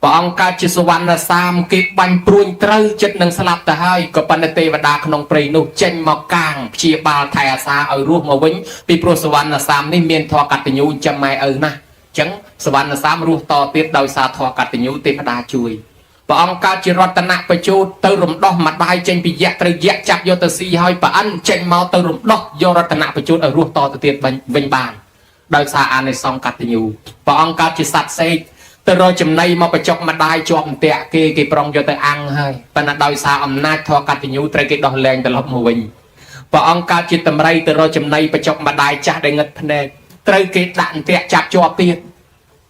[SPEAKER 1] ព្រះអង្គកើតជាសវណ្ណសាមគេបាញ់ព្រួញត្រូវចិត្តនឹងស្លាប់ទៅហើយក៏ប៉ុន្តែទេវតាក្នុងព្រៃនោះចេញមកកាងព្យាបាលថែអាសាឲ្យរស់មកវិញពីព្រោះសវណ្ណសាមនេះមានធម៌កតញ្ញូចាំម៉ែឪណាស់អញ្ចឹងសវណ្ណសាមរស់តទៀតដោយសារធម៌កតញ្ញូទេវតាជួយព្រះអង្គកើតជារតនបជោតទៅរំដោះម្ដាយចេញពីយៈត្រូវយៈចាប់យកទៅស៊ីហើយប្រអិនចេញមកទៅរំដោះយករតនបជោតឲ្យរស់តទៅទៀតវិញបានដោយសារអានិសង្សកតញ្ញូព្រះអង្គកើតជាសត្វសេកទៅរកចំណីមកបញ្ចុកម្ដាយជាប់អន្ទាក់គេគេប្រុងយកទៅអាំងហើយប៉ុន្តែដោយសារអំណាចធម៌កតញ្ញូត្រូវគេដោះលែងត្រឡប់មកវិញព្រះអង្គកើតជាតម្រៃទៅរកចំណីបញ្ចុកម្ដាយចាស់ដែលងឹតភ្នែកត្រូវគេដាក់អន្ទាក់ចាប់ជាប់ទៀត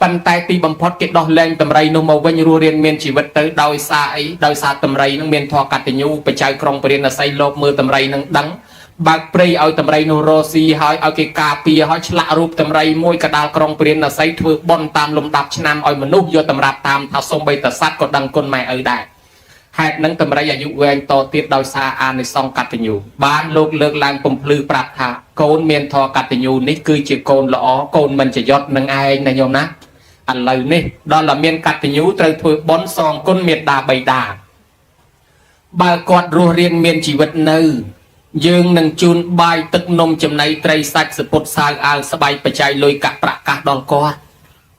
[SPEAKER 1] ប៉ុន្តែទីបំផុតគេដោះលែងតម្រៃនោះមកវិញរស់រានមានជីវិតទៅដោយសារអីដោយសារតម្រៃនឹងមានធម៌កតញ្ញូបច្ច័យក្រុងពរាណសីលោកមើលតម្រៃនឹងដឹងបើកព្រៃឲ្យតម្រៃនោះរស់ស៊ីហើយឲ្យគេការពារឲ្យឆ្លាក់រូបតម្រៃមួយកដាលក្រុងពរាណសីធ្វើបុណ្យតាមលំដាប់ឆ្នាំឲ្យមនុស្សយកតម្រាប់តាមថាសំបីតសัตว์ក៏ដឹងគុណម៉ែឪដែរហេតុនឹងតម្រៃអាយុវែងតទៀតដោយសារអានិសង្សកតញ្ញូបានលោកលើកឡើងពំភ្លឺប្រាប់ថាកូនមានធម៌កតញ្ញូនេះគឺជាកូនល្អកូនមិនចយត់នឹងឯងណាញោមណាឥឡូវនេះដល់តែមានកតញ្ញូត្រូវធ្វើបុណ្យសងគុណមេត្តាបិតាបើគាត់រស់រានមានជីវិតនៅយើងនឹងជូនបាយទឹកនំចំណីត្រីសាច់សពុតសាវអាវស្បែកបច្ច័យលុយកាក់ប្រាក់កាសដល់គាត់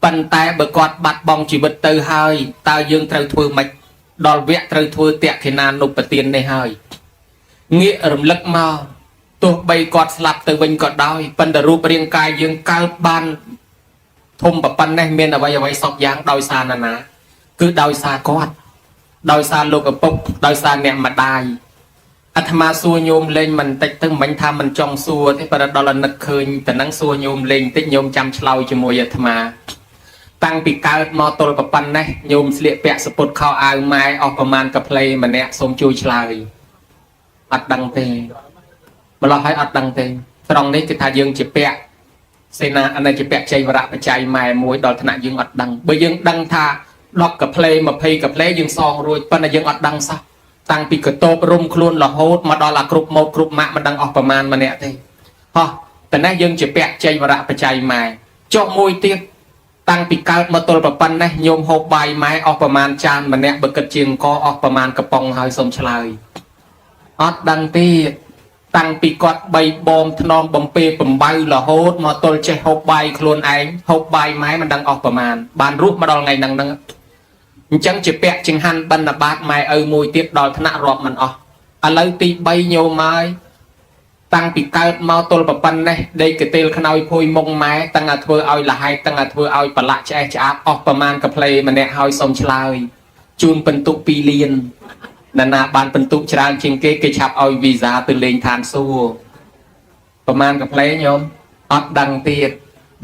[SPEAKER 1] ប៉ុន្តែបើគាត់បាត់បង់ជីវិតទៅហើយតើយើងត្រូវធ្វើម៉េចដល់វគ្គត្រូវធ្វើតក្ខិណានុបទាននេះហើយងាករំលឹកមកទោះបីគាត់ស្លាប់ទៅវិញក៏ដោយប៉ុន្តែរូបរាងកាយយើងកើតបានធំប៉ុណ្ណេះមានអ្វីអ្វីសពយ៉ាងដោយសារណានាគឺដោយសារគាត់ដោយសារលោកឪពុកដោយសារអ្នកម្ដាយអាត្មាសួរញោមលេងមិនតិចទៅមិនថាមិនចង់សួរទេប៉ុន្តែដល់នឹកឃើញតែនឹងសួរញោមលេងតិចញោមចាំឆ្លើយជាមួយអាត្មាតាំងពីកើតមកទល់ប៉ុណ្ណេះញោមស្លៀកពាក់សពុតខោអាវម៉ែអស់ប្រមាណកាផ្លេម្នាក់សូមជួយឆ្លើយអត់ដឹងទេម្លោះហើយអត់ដឹងទេត្រង់នេះគឺថាយើងជាពាក់ សេនាអនិច្ចពៈជ័យវរៈបច្ច័យម៉ែមួយដល់ថ្នាក់យើងអត់ដឹងបើយើងដឹងថា10កាផ្លេ20កាផ្លេយើងសងរួចប៉ុន្តែយើងអត់ដឹងសោះតាំងពីកតោបរុំខ្លួនរហូតមកដល់អាគ្រប់ម៉ោតគ្រប់ម៉ាក់មិនដឹងអស់ប្រមាណម្នាក់ទេហោះតនេះយើងជាពៈជ័យវរៈបច្ច័យម៉ែចុះមួយទៀតតាំងពីកើតមកទល់ប្រប៉ុណ្ណេះញោមហូបបាយម៉ែអស់ប្រមាណចានម្នាក់បើគិតជាងកអស់ប្រមាណកំប៉ុងហើយសូមឆ្លើយអត់ដឹងទៀតតាំងពីគាត់បីបងថ្នមបំពេបំបៅរហូតមកទល់ចេះហូបបាយខ្លួនឯងហូបបាយម៉ែមិនដឹងអស់ប្រមាណបានរស់មកដល់ថ្ងៃហ្នឹងហ្នឹងអញ្ចឹងជាពាក់ចង្ហាន់បណ្ឌបាតម៉ែឪមួយទៀតដល់ថ្នាក់រាប់មិនអស់ឥឡូវទី3ញោមហើយតាំងពីកើតមកទល់ប្រប៉ុណ្ណេះដេកកទេលខ្នើយភួយមុងម៉ែតាំងតែធ្វើឲ្យលហែកតាំងតែធ្វើឲ្យប្រឡាក់ឆ្អេះឆ្អាបអស់ប្រមាណកាផ្លេម្នាក់ហើយសូមឆ្លើយជូនពិន្ទុ2លានណានាបានពិន្ទុច្រើនជាងគេគេឆាប់ឲ្យវីសាទៅលេងឋានសួគ៌ប្រមាណកាផ្លេញោមអត់ដឹងទៀត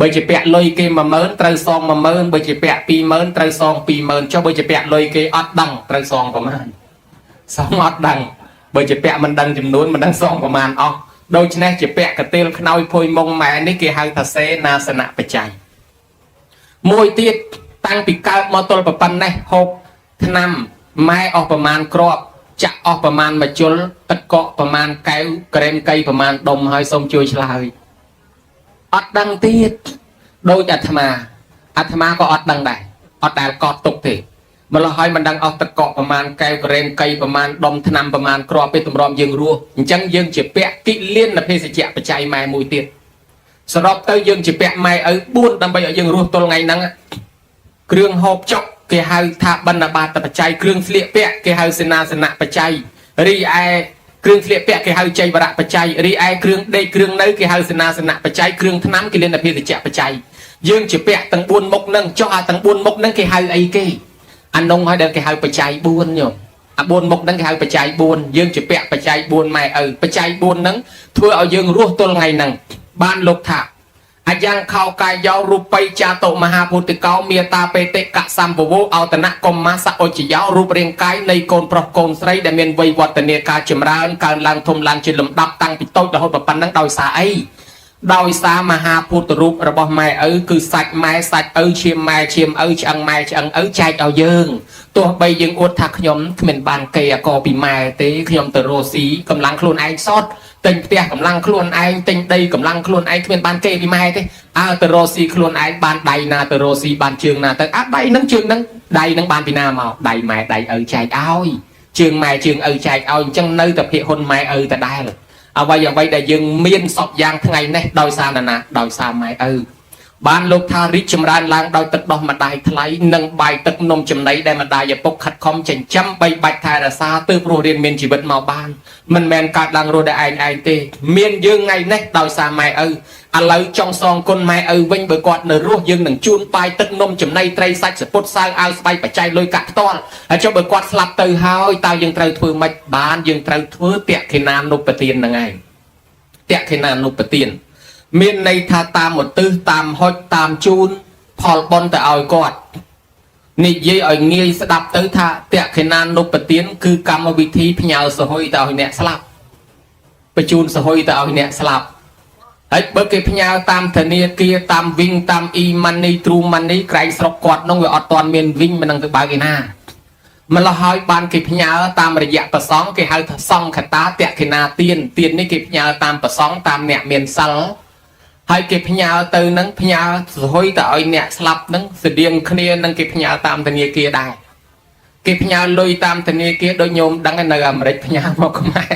[SPEAKER 1] បើជាពាក់លុយគេ10000ត្រូវសង10000បើជាពាក់20000ត្រូវសង20000ចុះបើជាពាក់លុយគេអត់ដឹងត្រូវសងប្រមាណសងអត់ដឹងបើជាពាក់មិនដឹងចំនួនមិនដឹងសងប្រមាណអស់ដូច្នេះជាពាក់កទេលខ្នើយភួយមុងម៉ែនេះគេហៅថាសេនាសនៈបច្ច័យមួយទៀតតាំងពីកើតមកទល់ប្រប៉ុណ្ណេះហូបថ្នាំម៉ែអស់ប្រមាណគ្រាប់ចាក់អស់ប្រមាណមួយជុលទឹកកកប្រមាណកែវក្រែមកីប្រមាណដុំហើយសូមជួយឆ្លើយអត់ដឹងទៀតដូចអាត្មាអាត្មាក៏អត់ដឹងដែរអត់ដែលកត់ទុកទេម្ល៉េះហើយមិនដឹងអស់ទឹកកកប្រមាណកែវក្រែមកីប្រមាណដុំថ្នាំប្រមាណគ្រាប់ពេលទម្រាំយើងរស់អញ្ចឹងយើងជាពាក់គិលានភេសជ្ជៈបច្ច័យម៉ែមួយទៀតសរុបទៅយើងជាពាក់ម៉ែឪ4ដើម្បីឲ្យយើងរស់ទល់ថ្ងៃហ្នឹងគ្រឿងហូបចុកគេហៅថាបណ្ឌបាតបច្ច័យគ្រឿងស្លៀកពាក់គេហៅសេនាសនៈបច្ច័យរីឯគ្រឿងស្លៀកពាក់គេហៅជ័យវរៈបច្ច័យរីឯគ្រឿងដេកគ្រឿងនៅគេហៅសេនាសនៈបច្ច័យគ្រឿងថ្នាំគេលានភេសជ្ជៈបច្ច័យយើងជាពាក់ទាំង4មុខហ្នឹងចុះអាទាំង4មុខហ្នឹងគេហៅអីគេអានងឲ្យដែលគេហៅបច្ច័យ4ញោមអា4មុខហ្នឹងគេហៅបច្ច័យ4យើងជាពាក់បច្ច័យ4ម៉ែឪបច្ច័យ4ហ្នឹងធ្វើឲ្យយើងរស់ទល់ថ្ងៃហ្នឹងបានលោកថាអយ៉ាងខោកាយយោរូបីចាតុមហាពុទ្ធិកោមេតាបេតិកសម្ភវោអោតនៈកុមាសអុជយោរូបរាងកាយនៃកូនប្រុសកូនស្រីដែលមានវ័យវឌ្ឍនាការចម្រើនកើនឡើងធំឡើងជាលំដាប់តាំងពីតូចរហូតប៉ុណ្ណឹងដោយសារអីដោយសារមហាពុទ្ធរូបរបស់ម៉ែឪគឺសាច់ម៉ែសាច់ឪឈាមម៉ែឈាមឪឆ្អឹងម៉ែឆ្អឹងឪចែកឲ្យយើងទោះបីយើងអួតថាខ្ញុំគ្មានបានគេអកពីម៉ែទេខ្ញុំទៅរស់ស៊ីកម្លាំងខ្លួនឯងសតទិញផ្ទះកម្លាំងខ្លួនឯងទិញដីកម្លាំងខ្លួនឯងគ្មានបានគេពីម៉ែទេអើទៅរស់ស៊ីខ្លួនឯងបានដៃណាទៅរស់ស៊ីបានជើងណាទៅអើដៃនឹងជើងនឹងដៃនឹងបានពីណាមកដៃម៉ែដៃឪចែកឲ្យជើងម៉ែជើងឪចែកឲ្យអញ្ចឹងនៅតែភាកហ៊ុនម៉ែឪដដែលអ្វីអ្វីដែលយើងមានសពយ៉ាងថ្ងៃនេះដោយសារណាណាដោយសារម៉ែឪបានលោកថារីកចម្រើនឡើងដោយទឹកដោះម្ដាយថ្លៃនិងបាយទឹកនំចំណីដែលម្ដាយឪពុកខិតខំចិញ្ចឹមបីបាច់ថែរក្សាទើបរស់រានមានជីវិតមកបានមិនមែនកើតឡើងរស់តែឯងឯងទេមានយើងថ្ងៃនេះដោយសារម៉ែឪឥឡូវចង់សងគុណម៉ែឪវិញបើគាត់នៅរស់យើងនឹងជូនបាយទឹកនំចំណីត្រីសាច់សពុតសើអាវស្បៃបច្ច័យលុយកាក់ផ្ទាល់ហើយចុះបើគាត់ស្លាប់ទៅហើយតើយើងត្រូវធ្វើម៉េចបានយើងត្រូវធ្វើតក្ខិណានុបទានហ្នឹងឯងតក្ខិណានុបទានមានន័យថាតាមឧទ្ទិសតាមហុចតាមជូនផលបុណ្យទៅឲ្យគាត់និយាយឲ្យងាយស្ដាប់ទៅថាតក្ខិណានុបទានគឺកម្មវិធីផ្ញើសហុយទៅឲ្យអ្នកស្លាប់បញ្ជូនសហុយទៅឲ្យអ្នកស្លាប់ហើយបើគេផ្ញើតាមធនាគារតាមវិញតាម e money true money ក្រែងស្រុកគាត់នោះវាអត់ទាន់មានវិញមិននឹងទៅបើកឯណាម្ល៉េះហើយបានគេផ្ញើតាមរយៈប្រសង់គេហៅថាសង្ឃតាតក្ខិណាទានទាននេះគេផ្ញើតាមប្រសង់តាមអ្នកមានសិលហើយគេផ្ញើទៅនឹងផ្ញើសហុយទៅឲ្យអ្នកស្លាប់នឹងស្តៀងគ្នានឹងគេផ្ញើតាមធនាគារដែរគេផ្ញើលុយតាមធនាគារដូចញោមដឹងនៅអាមេរិកផ្ញើមកខ្មែរ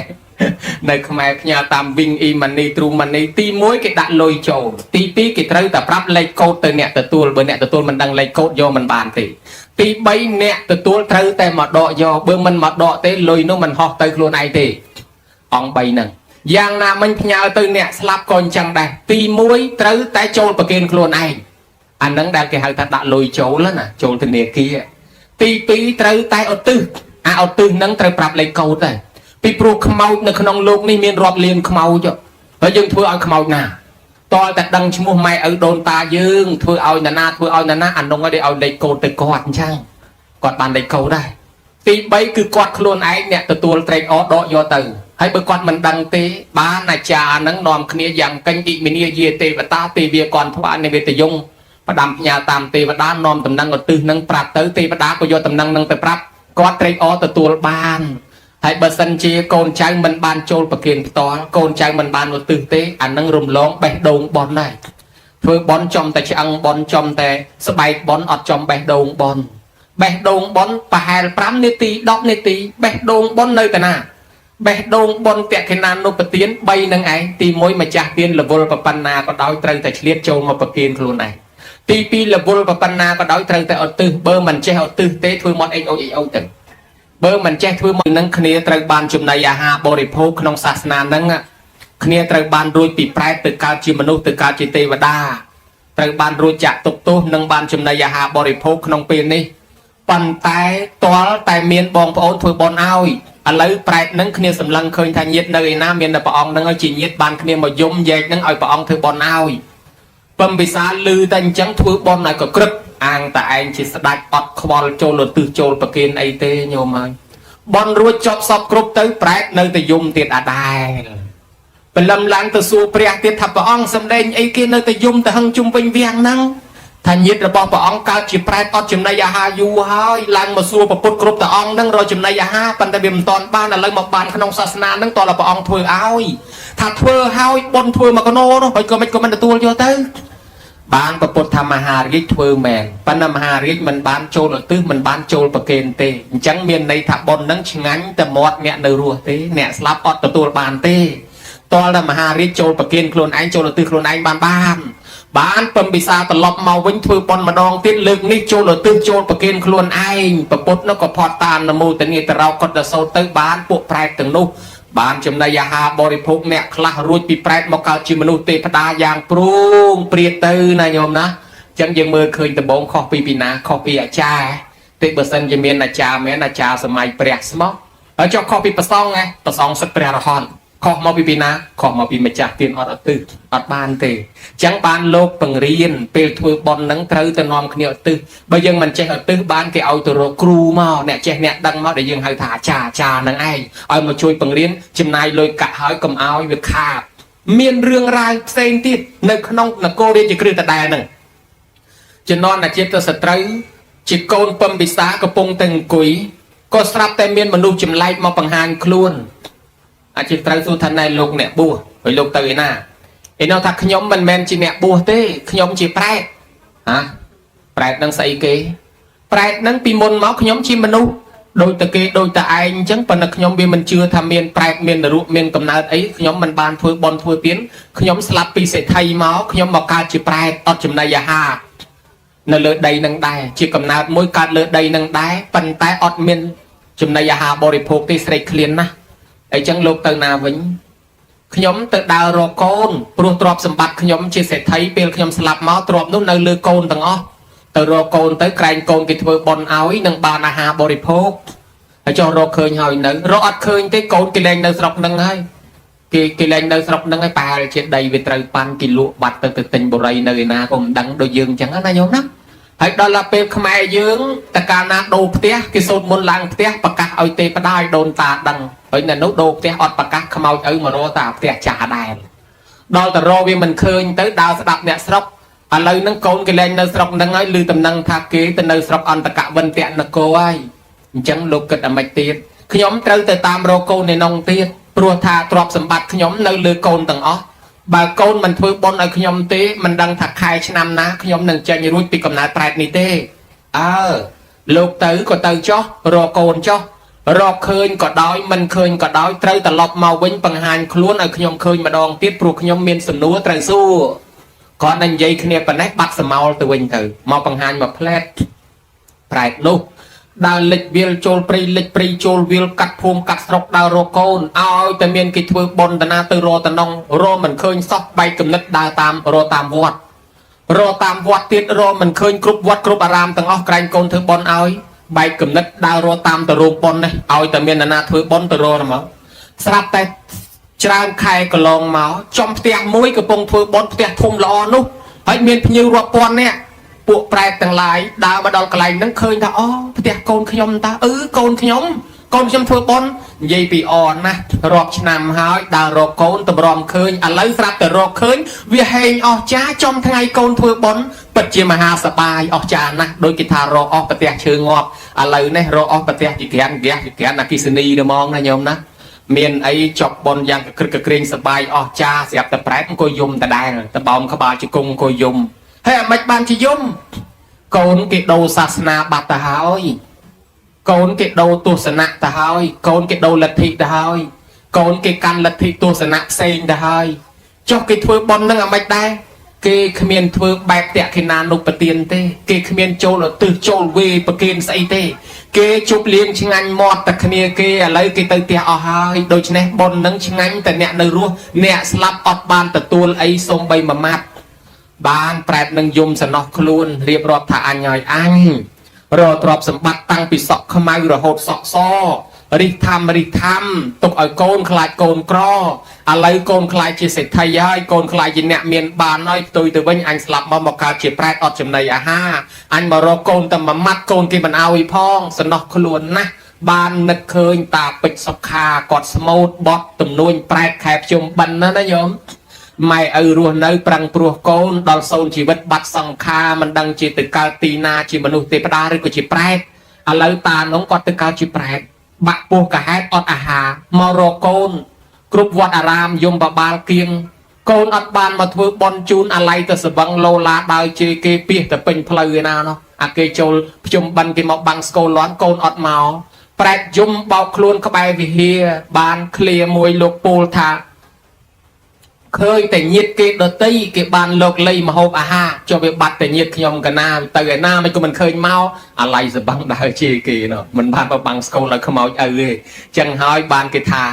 [SPEAKER 1] នៅខ្មែរផ្ញើតាម Wing e Money True Money ទី1គេដាក់លុយចូលទី2គេត្រូវតែប្រាប់លេខកូដទៅអ្នកទទួលបើអ្នកទទួលមិនដឹងលេខកូដយកមិនបានទេទី3អ្នកទទួលត្រូវតែមកដកយកបើមិនមកដកទេលុយនោះមិនហោះទៅខ្លួនឯងទេអង្គ3ហ្នឹងយ៉ាងណាមិញផ្ញើទៅអ្នកស្លាប់ក៏អញ្ចឹងដែរទី1ត្រូវតែចូលប្រគេនខ្លួនឯងអាហ្នឹងដែលគេហៅថាដាក់លុយចូលណាចូលធនាគារទី2ត្រូវតែឧទ្ទិសអាឧទ្ទិសហ្នឹងត្រូវប្រាប់លេខកូដដែរពីព្រោះខ្មោចនៅក្នុងលោកនេះមានរាប់លានខ្មោចហើយយើងធ្វើឲ្យខ្មោចណាតើតែដឹងឈ្មោះម៉ែឪដូនតាយើងធ្វើឲ្យណានាធ្វើឲ្យណានាអានោះឲ្យឲ្យលេខកូដទៅគាត់អញ្ចឹងគាត់បានលេខកូដដែរទី3គឺគាត់ខ្លួនឯងអ្នកទទួលត្រេកអរដកយកទៅ ហើយបើគាត់មិនដឹងទេបានអាចារ្យហ្នឹងនាំគ្នាយ៉ាងកេញអ៊ិមិនីយាទេវតាទេវាកនថ្វានិវេតយងផ្ដាំផ្ញើតាមទេវតានាំតំណែងឧទ្ទិសហ្នឹងប្រាប់ទៅទេវតាក៏យកតំណែងហ្នឹងទៅប្រាប់គាត់ត្រេកអរទទួលបានហើយបើសិនជាកូនចៅមិនបានចូលប្រគិនផ្ទាល់កូនចៅមិនបានឧទ្ទិសទេអានឹងរំលងបេះដូងបនដែរធ្វើបនចំតែឆ្អឹងបនចំតែស្បែកបនអត់ចំបេះដូងបនបេះដូងបនប្រហែល5នាទី10នាទីបេះដូងបននៅតាណាបេះដូងបនតក្ខិណានុបទាន3នឹងឯងទី1ម្ចាស់ទានរវល់ប៉ុណ្ណាក៏ដោយត្រូវតែឆ្លៀតចូលមកប្រគិនខ្លួនឯងទី2រវល់ប៉ុណ្ណាក៏ដោយត្រូវតែឧទ្ទិសបើមិនចេះឧទ្ទិសទេធ្វើមាត់អេកអូអេកអូទៅបើមិនចេះធ្វើមកនឹងគ្នាត្រូវបានចំណីអាហារបរិភោគក្នុងសាសនានឹងគ្នាត្រូវបានរួចពីប្រែតទៅកើតជាមនុស្សទៅកើតជាទេវតាត្រូវបានរួចចាក់ទុកទោសនិងបានចំណីអាហារបរិភោគក្នុងពេលនេះប៉ុន្តែទាល់តែមានបងប្អូនធ្វើបុណ្យឲ្យឥឡូវប្រែតនឹងគ្នាសម្លឹងឃើញថាញាតនៅឯណាមានតែព្រះអង្គនឹងឲ្យជាញាតបានគ្នាមកយំយែកនឹងឲ្យព្រះអង្គធ្វើបុណ្យឲ្យពំពិសាលឺតែអញ្ចឹងធ្វើបុណ្យឲ្យក៏ក្រឹកអាងតែឯងជាស្ដាច់អត់ខ្វល់ចូលលទិសចូលប្រគេនអីទេញោមហើយបន់រួចចប់សពគ្រប់ទៅប្រែតនៅតែយំទៀតអាដែលព្រលឹមឡើងទៅសួរព្រះទៀតថាព្រះអង្គសម្ដែងអីគេនៅតែយំទៅហឹងជុំវិញវាំងហ្នឹងថាញាតិរបស់ព្រះអង្គកើតជាប្រែតអត់ចំណីអាហារយូរហើយឡើងមកសួរព្រះពុទ្ធគ្រប់ព្រះអង្គហ្នឹងរកចំណីអាហារប៉ុន្តែវាមិនតាន់បានឥឡូវមកបានក្នុងសាសនាហ្នឹងតើព្រះអង្គធ្វើឲ្យថាធ្វើឲ្យបុណ្យធ្វើមកកណោនោះហើយក៏មិនក៏មិនទទួលយកទៅបានព្រះពុទ្ធថាមហារាជធ្វើមែនប៉ុន្តែមហារាជមិនបានចូលឧទ្ទិសមិនបានចូលប្រគេនទេអញ្ចឹងមានន័យថាបុណ្យហ្នឹងឆ្ងាញ់តែមាត់អ្នកនៅរស់ទេអ្នកស្លាប់អត់ទទួលបានទេតលតែមហារាជចូលប្រគេនខ្លួនឯងចូលឧទ្ទិសខ្លួនឯងបានបានបានពំពិសាត្រឡប់មកវិញធ្វើបុណ្យម្ដងទៀតលើកនេះចូលឧទ្ទិសចូលប្រគេនខ្លួនឯងប្រពុតនោះក៏ផតតាមនមោទនីតរោកតសោតទៅបានពួកប្រែតទាំងនោះបានចំណីអាហារបរិភោគអ្នកខ្លះរួចពីប្រែតមកកើតជាមនុស្សទេវតាយ៉ាងព្រួងព្រាតទៅណាញោមណាអញ្ចឹងយើងមើលឃើញដំបងខុសពីពីណាខុសពីអាចារ្យទេបើសិនជាមានអាចារ្យមែនអាចារ្យសម័យព្រះស្មោះហើយចុះខុសពីប្រសងហ៎ប្រសងសឹកព្រះរហន្តខុសមកពីពីណាខុសមកពីម្ចាស់ទានអត់ឧទ្ទិសអត់បានទេអញ្ចឹងបានលោកបង្រៀនពេលធ្វើបុណ្យហ្នឹងត្រូវទៅនាំគ្នាឧទ្ទិសបើយើងមិនចេះឧទ្ទិសបានគេឲ្យទៅរកគ្រូមកអ្នកចេះអ្នកដឹងមកដែលយើងហៅថាអាចារ្យអាចារ្យហ្នឹងឯងឲ្យមកជួយបង្រៀនចំណាយលុយកាក់ហើយកុំឲ្យវាខាតមានរឿងរ៉ាវផ្សេងទៀតនៅក្នុងនគររាជក្រឹសដដែលហ្នឹងជំនាន់អាជាតិសត្រូវជាកូនពំពិសាកំពុងតែអង្គុយក៏ស្រាប់តែមានមនុស្សចម្លែកមកបង្ហាញខ្លួនអាជីពត្រូវសួរថាណែលោកអ្នកបួសហើយលោកទៅឯណាឯនោះថាខ្ញុំមិនមែនជាអ្នកបួសទេខ្ញុំជាប្រែតហ៎ប្រែតនឹងស្អីគេប្រែតនឹងពីមុនមកខ្ញុំជាមនុស្សដូចតែគេដូចតែឯងអញ្ចឹងប៉ុន្តែខ្ញុំវាមិនជឿថាមានប្រែតមាននរកមានកំណើតអីខ្ញុំមិនបានធ្វើបុណ្យធ្វើទានខ្ញុំស្លាប់ពីសេដ្ឋីមកខ្ញុំមកកើតជាប្រែតអត់ចំណីអាហារនៅលើដីនឹងដែរជាកំណើតមួយកើតលើដីនឹងដែរប៉ុន្តែអត់មានចំណីអាហារបរិភោគទេស្រេកឃ្លានណាស់អីចឹងលោកទៅណាវិញខ្ញុំទៅដើររកកូនព្រោះទ្រព្យសម្បត្តិខ្ញុំជាសេដ្ឋីពេលខ្ញុំស្លាប់មកទ្រព្យនោះនៅលើកូនទាំងអស់ទៅរកកូនទៅក្រែងកូនគេធ្វើបុណ្យឲ្យនឹងបានអាហារបរិភោគហើយចុះរកឃើញហើយនៅរកអត់ឃើញទេកូនគេលែងនៅស្រុកនឹងហើយគេលែងនៅស្រុកនឹងហើយប្រហែលជាដីវាត្រូវប៉ាន់គេលក់បាត់ទៅទៅទិញបុរីនៅឯណាក៏មិនដឹងដូចយើងអញ្ចឹងណាញោមណាហើយដល់ដល់ពេលខ្មែរយើងតកាលណាដូរផ្ទះគេសូត្រមុនឡើងផ្ទះប្រកាសឲ្យទេវតាឲ្យដូនតាដឹងហើយនៅនោះដូរផ្ទះអត់ប្រកាសខ្មោចឪមករកតាផ្ទះចាស់ដែរដល់តរវាមិនឃើញទៅដើរស្ដាប់អ្នកស្រុកឥឡូវហ្នឹងកូនគេលែងនៅស្រុកហ្នឹងហើយឮតំណឹងថាគេទៅនៅស្រុកអន្តកវិនតនគរហើយអញ្ចឹងលោកគិតអាម៉េចទៀតខ្ញុំត្រូវទៅតាមរកកូនឯនងទៀតព្រោះថាទ្រព្យសម្បត្តិខ្ញុំនៅលើកូនទាំងអស់បើកូនមិនធ្វើបុណ្យឲ្យខ្ញុំទេមិនដឹងថាខែឆ្នាំណាខ្ញុំនឹងចេញរួចពីកំណើតប្រែតនេះទេអើលោកទៅក៏ទៅចោះរកកូនចោះរកឃើញក៏ដោយមិនឃើញក៏ដោយត្រូវត្រឡប់មកវិញបង្ហាញខ្លួនឲ្យខ្ញុំឃើញម្ដងទៀតព្រោះខ្ញុំមានសំណួរត្រូវសួរគាត់តែនិយាយគ្នាប៉ុណ្ណេះបាត់សមោលទៅវិញទៅមកបង្ហាញមកផ្លែតប្រែតនោះដើរលិចវាលចូលព្រៃលិចព្រៃចូលវាលកាត់ភូមិកាត់ស្រុកដើររកកូនឲ្យតែមានគេធ្វើបុណ្យតាណាទៅរកតំណងរកមិនឃើញសោះបែកគំនិតដើរតាមរកតាមវត្តរកតាមវត្តទៀតរកមិនឃើញគ្រប់វត្តគ្រប់អារាមទាំងអស់ក្រែងកូនធ្វើបុណ្យឲ្យបែកគំនិតដើររកតាមទៅរោងបុណ្យនេះឲ្យតែមានណាធ្វើបុណ្យទៅរកមកស្រាប់តែច្រើនខែកន្លងមកចំផ្ទះមួយកំពុងធ្វើបុណ្យផ្ទះធំល្អនោះហើយមានភ្ញៀវរាប់ពាន់នាក់ពួកប្រែតទាំងឡាយដើរមកដល់កន្លែងហ្នឹងឃើញថាអូផ្ទះកូនខ្ញុំតាអឺកូនខ្ញុំ កូនខ្ញុំធ្វើបុណ្យនិយាយពីអណាស់រាប់ឆ្នាំហើយដើររកកូនតម្រាំឃើញឥឡូវស្រាប់តែរកឃើញវាហែងអស់ចាចំថ្ងៃកូនធ្វើបុណ្យពិតជាមហាសបាយអស់ចាណាស់ដូចគេថារកអស់ប្រទះឈើងាប់ឥឡូវនេះរកអស់ប្រទះជាក្រានហ្គាសជាក្រានអគិសនីទៅហ្មងណាញោមណាមានអីចប់បុណ្យយ៉ាងក្រឹកក្រែងសបាយអស់ចាស្រាប់តែប្រែតអង្គុយយំដដែលតបោមក្បាលជង្គង់អង្គុយយំហើយអាម៉េចបានជាយំកូនគេដូរសាសនាបាត់ទៅហើយកូនគេដូរទស្សនៈទៅហើយកូនគេដូរលទ្ធិទៅហើយកូនគេកាន់លទ្ធិទស្សនៈផ្សេងទៅហើយចុះគេធ្វើបុណ្យនឹងអាម៉េចដែរគេគ្មានធ្វើបែបតក្ខិណានុបទានទេគេគ្មានចូលឧទ្ទិសចូលវេប្រគេនស្អីទេគេជប់លៀងឆ្ងាញ់មាត់តែគ្នាគេឥឡូវគេទៅផ្ទះអស់ហើយដូច្នេះបុណ្យនឹងឆ្ងាញ់តែអ្នកនៅរស់អ្នកស្លាប់អត់បានទទួលអីសំបីមួយម៉ាត់បានប្រែតនឹងយំសំណោះខ្លួនរៀបរាប់ថាអញហើយអញរកទ្រព្យសម្បត្តិតាំងពីសក់ខ្មៅរហូតសក់សរិះធម្មរិះធម្មទុកឲ្យកូនខ្លាចកូនក្រឥឡូវកូនខ្លាចជាសេដ្ឋីហើយកូនខ្លាចជាអ្នកមានបានហើយផ្ទុយទៅវិញអញស្លាប់មកកើតជាប្រែតអត់ចំណីអាហារអញមករកកូនតែមួយម៉ាត់កូនគេមិនអោយផងសំណោះខ្លួនណាស់បាននឹកឃើញតាពេជ្រសុខាគាត់ស្មូតបត់ទំនួញប្រែតខែភ្ជុំបិណ្ឌណាណាញោមម៉ែឪរស់នៅប្រឹងព្រោះកូនដល់សូនជីវិតបាត់សង្ខារមិនដឹងជាទៅកើតទីណាជាមនុស្សទេវតាឬក៏ជាប្រែតឥឡូវតានោះគាត់ទៅកើតជាប្រែតបាក់ពោះកាហេតអត់អាហារមករកកូនគ្រប់វត្តអារាមយំបបាលគៀងកូនអត់បានមកធ្វើបន់ជូនអាឡ័យទៅសបឹងលោឡាដើរជេរគេពីសទៅពេញផ្លូវឯណានោះអាគេចូលភ្ជុំបិណ្ឌគេមកបាំងស្គលលាន់កូនអត់មកប្រែតយំបោកខ្លួនក្បែរវិហារបានឃ្លាមួយលោកពូលថាឃើញតែញាតគេដតីគេបានលោកលៃមហូបអាហារចុះវាបាត់តែញាតខ្ញុំកណាទៅឯណាមិនក៏មិនឃើញមកអាឡ័យសបឹងដើរជេរគេនោះមិនបានបបាំងស្គលឲ្យខ្មោចឪទេចឹងហើយបានគេថា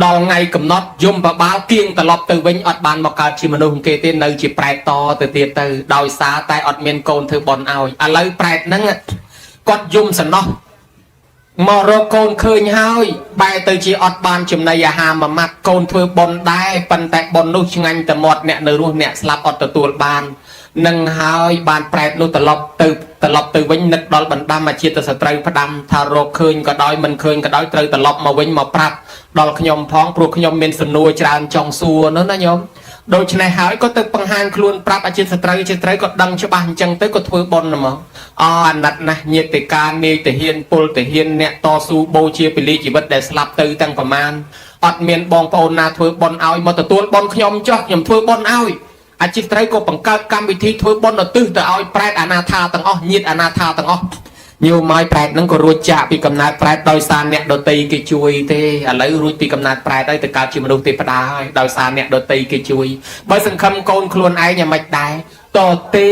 [SPEAKER 1] ដល់ថ្ងៃកំណត់យំបបាលគៀងត្រឡប់ទៅវិញអត់បានមកកើតជាមនុស្សគេទេនៅជាប្រែតតទៅទៀតទៅដោយសារតែអត់មានកូនធ្វើបន់ឲ្យឥឡូវប្រែតហ្នឹងគាត់យំសំណោះមករកកូនឃើញហើយបែរទៅជាអត់បានចំណីអាហារមួយម៉ាត់កូនធ្វើបន់ដែរប៉ុន្តែបន់នោះឆ្ងាញ់តែមាត់អ្នកនៅរស់អ្នកស្លាប់អត់ទទួលបាននឹងហើយបានប្រែតនោះត្រឡប់ទៅវិញនឹកដល់បណ្ដាំអាជាតិសត្រូវផ្ដាំថារកឃើញក៏ដោយមិនឃើញក៏ដោយត្រូវត្រឡប់មកវិញមកប្រាប់ដល់ខ្ញុំផងព្រោះខ្ញុំមានសំណួរច្រើនចង់សួរនោះណាញោមដូច្នេះហើយក៏ទៅបង្ហាញខ្លួនប្រាប់អាជាតិសត្រូវជាត្រូវក៏ដឹងច្បាស់អញ្ចឹងទៅក៏ធ្វើបន់ហ្មងអអាណិតណាស់ញាតិកានាយទាហានពលទាហានអ្នកតស៊ូបូជាពលីជីវិតដែលស្លាប់ទៅតាំងប្រមាណអត់មានបងប្អូនណាធ្វើបន់ឲ្យមកទទួលបន់ខ្ញុំចោះខ្ញុំធ្វើបន់ឲ្យអាជីពត្រូវក៏បង្កើតកម្មវិធីធ្វើបន់ឧទ្ទិសទៅឲ្យប្រែតអនាថាទាំងអស់ញាតិអនាថាទាំងអស់ញោមមកប្រែតហ្នឹងក៏រួចចាកពីកំណើតប្រែតដោយសារអ្នកដតីគេជួយទេឥឡូវរួចពីកំណើតប្រែតហើយទៅកើតជាមនុស្សទេវតាហើយដោយសារអ្នកដតីគេជួយបើសង្ឃឹមកូនខ្លួនឯងយ៉ាងម៉េចដែរតទេ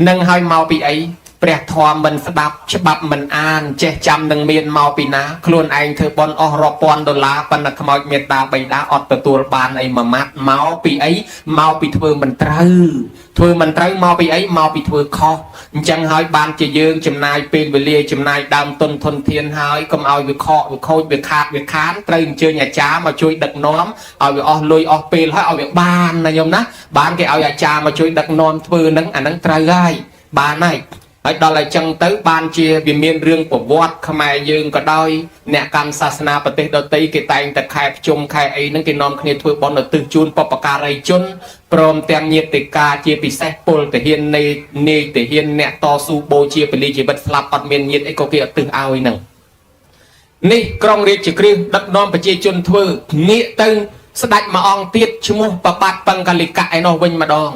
[SPEAKER 1] នឹងឲ្យមកពីអីព្រះធម៌មិនស្ដាប់ច្បាប់មិនអានចេះចាំនឹងមានមកពីណាខ្លួនឯងធ្វើបន់អស់រាប់ពាន់ដុល្លារប៉ុន្តែខ្មោចមេត្តាបិតាអត់ទទួលបានអីមួយម៉ាត់មកពីអីមកពីធ្វើមិនត្រូវធ្វើមិនត្រូវមកពីអីមកពីធ្វើខុសអញ្ចឹងហើយបានជាយើងចំណាយពេលវេលាចំណាយដើមទុនធនធានហើយកុំឲ្យវាខកវាខូចវាខាតវាខានត្រូវអញ្ជើញអាចារ្យមកជួយដឹកនាំឲ្យវាអស់លុយអស់ពេលហើយឲ្យវាបានណាញោមណាបានគេឲ្យអាចារ្យមកជួយដឹកនាំធ្វើហ្នឹងអាហ្នឹងត្រូវហើយបានហើយហើយដល់ឲ្យចឹងទៅបានជាវាមានរឿងប្រវត្តិខ្មែរយើងក៏ដោយអ្នកកាន់សាសនាប្រទេសដទៃគេតែងតែខែភ្ជុំខែអីហ្នឹងគេនាំគ្នាធ្វើបុណ្យឧទ្ទិសជូនបុព្វការីជនព្រមទាំងញាតិកាជាពិសេសពលទាហាននៃនាយទាហានអ្នកតស៊ូបូជាពលីជីវិតស្លាប់អត់មានញាតិអីក៏គេឧទ្ទិសឲ្យហ្នឹងនេះក្រុងរាជក្រឹសដឹកនាំប្រជាជនធ្វើងាកទៅស្ដេចមួយអង្គទៀតឈ្មោះប្របាទបង្កលិកៈឯនោះវិញម្ដង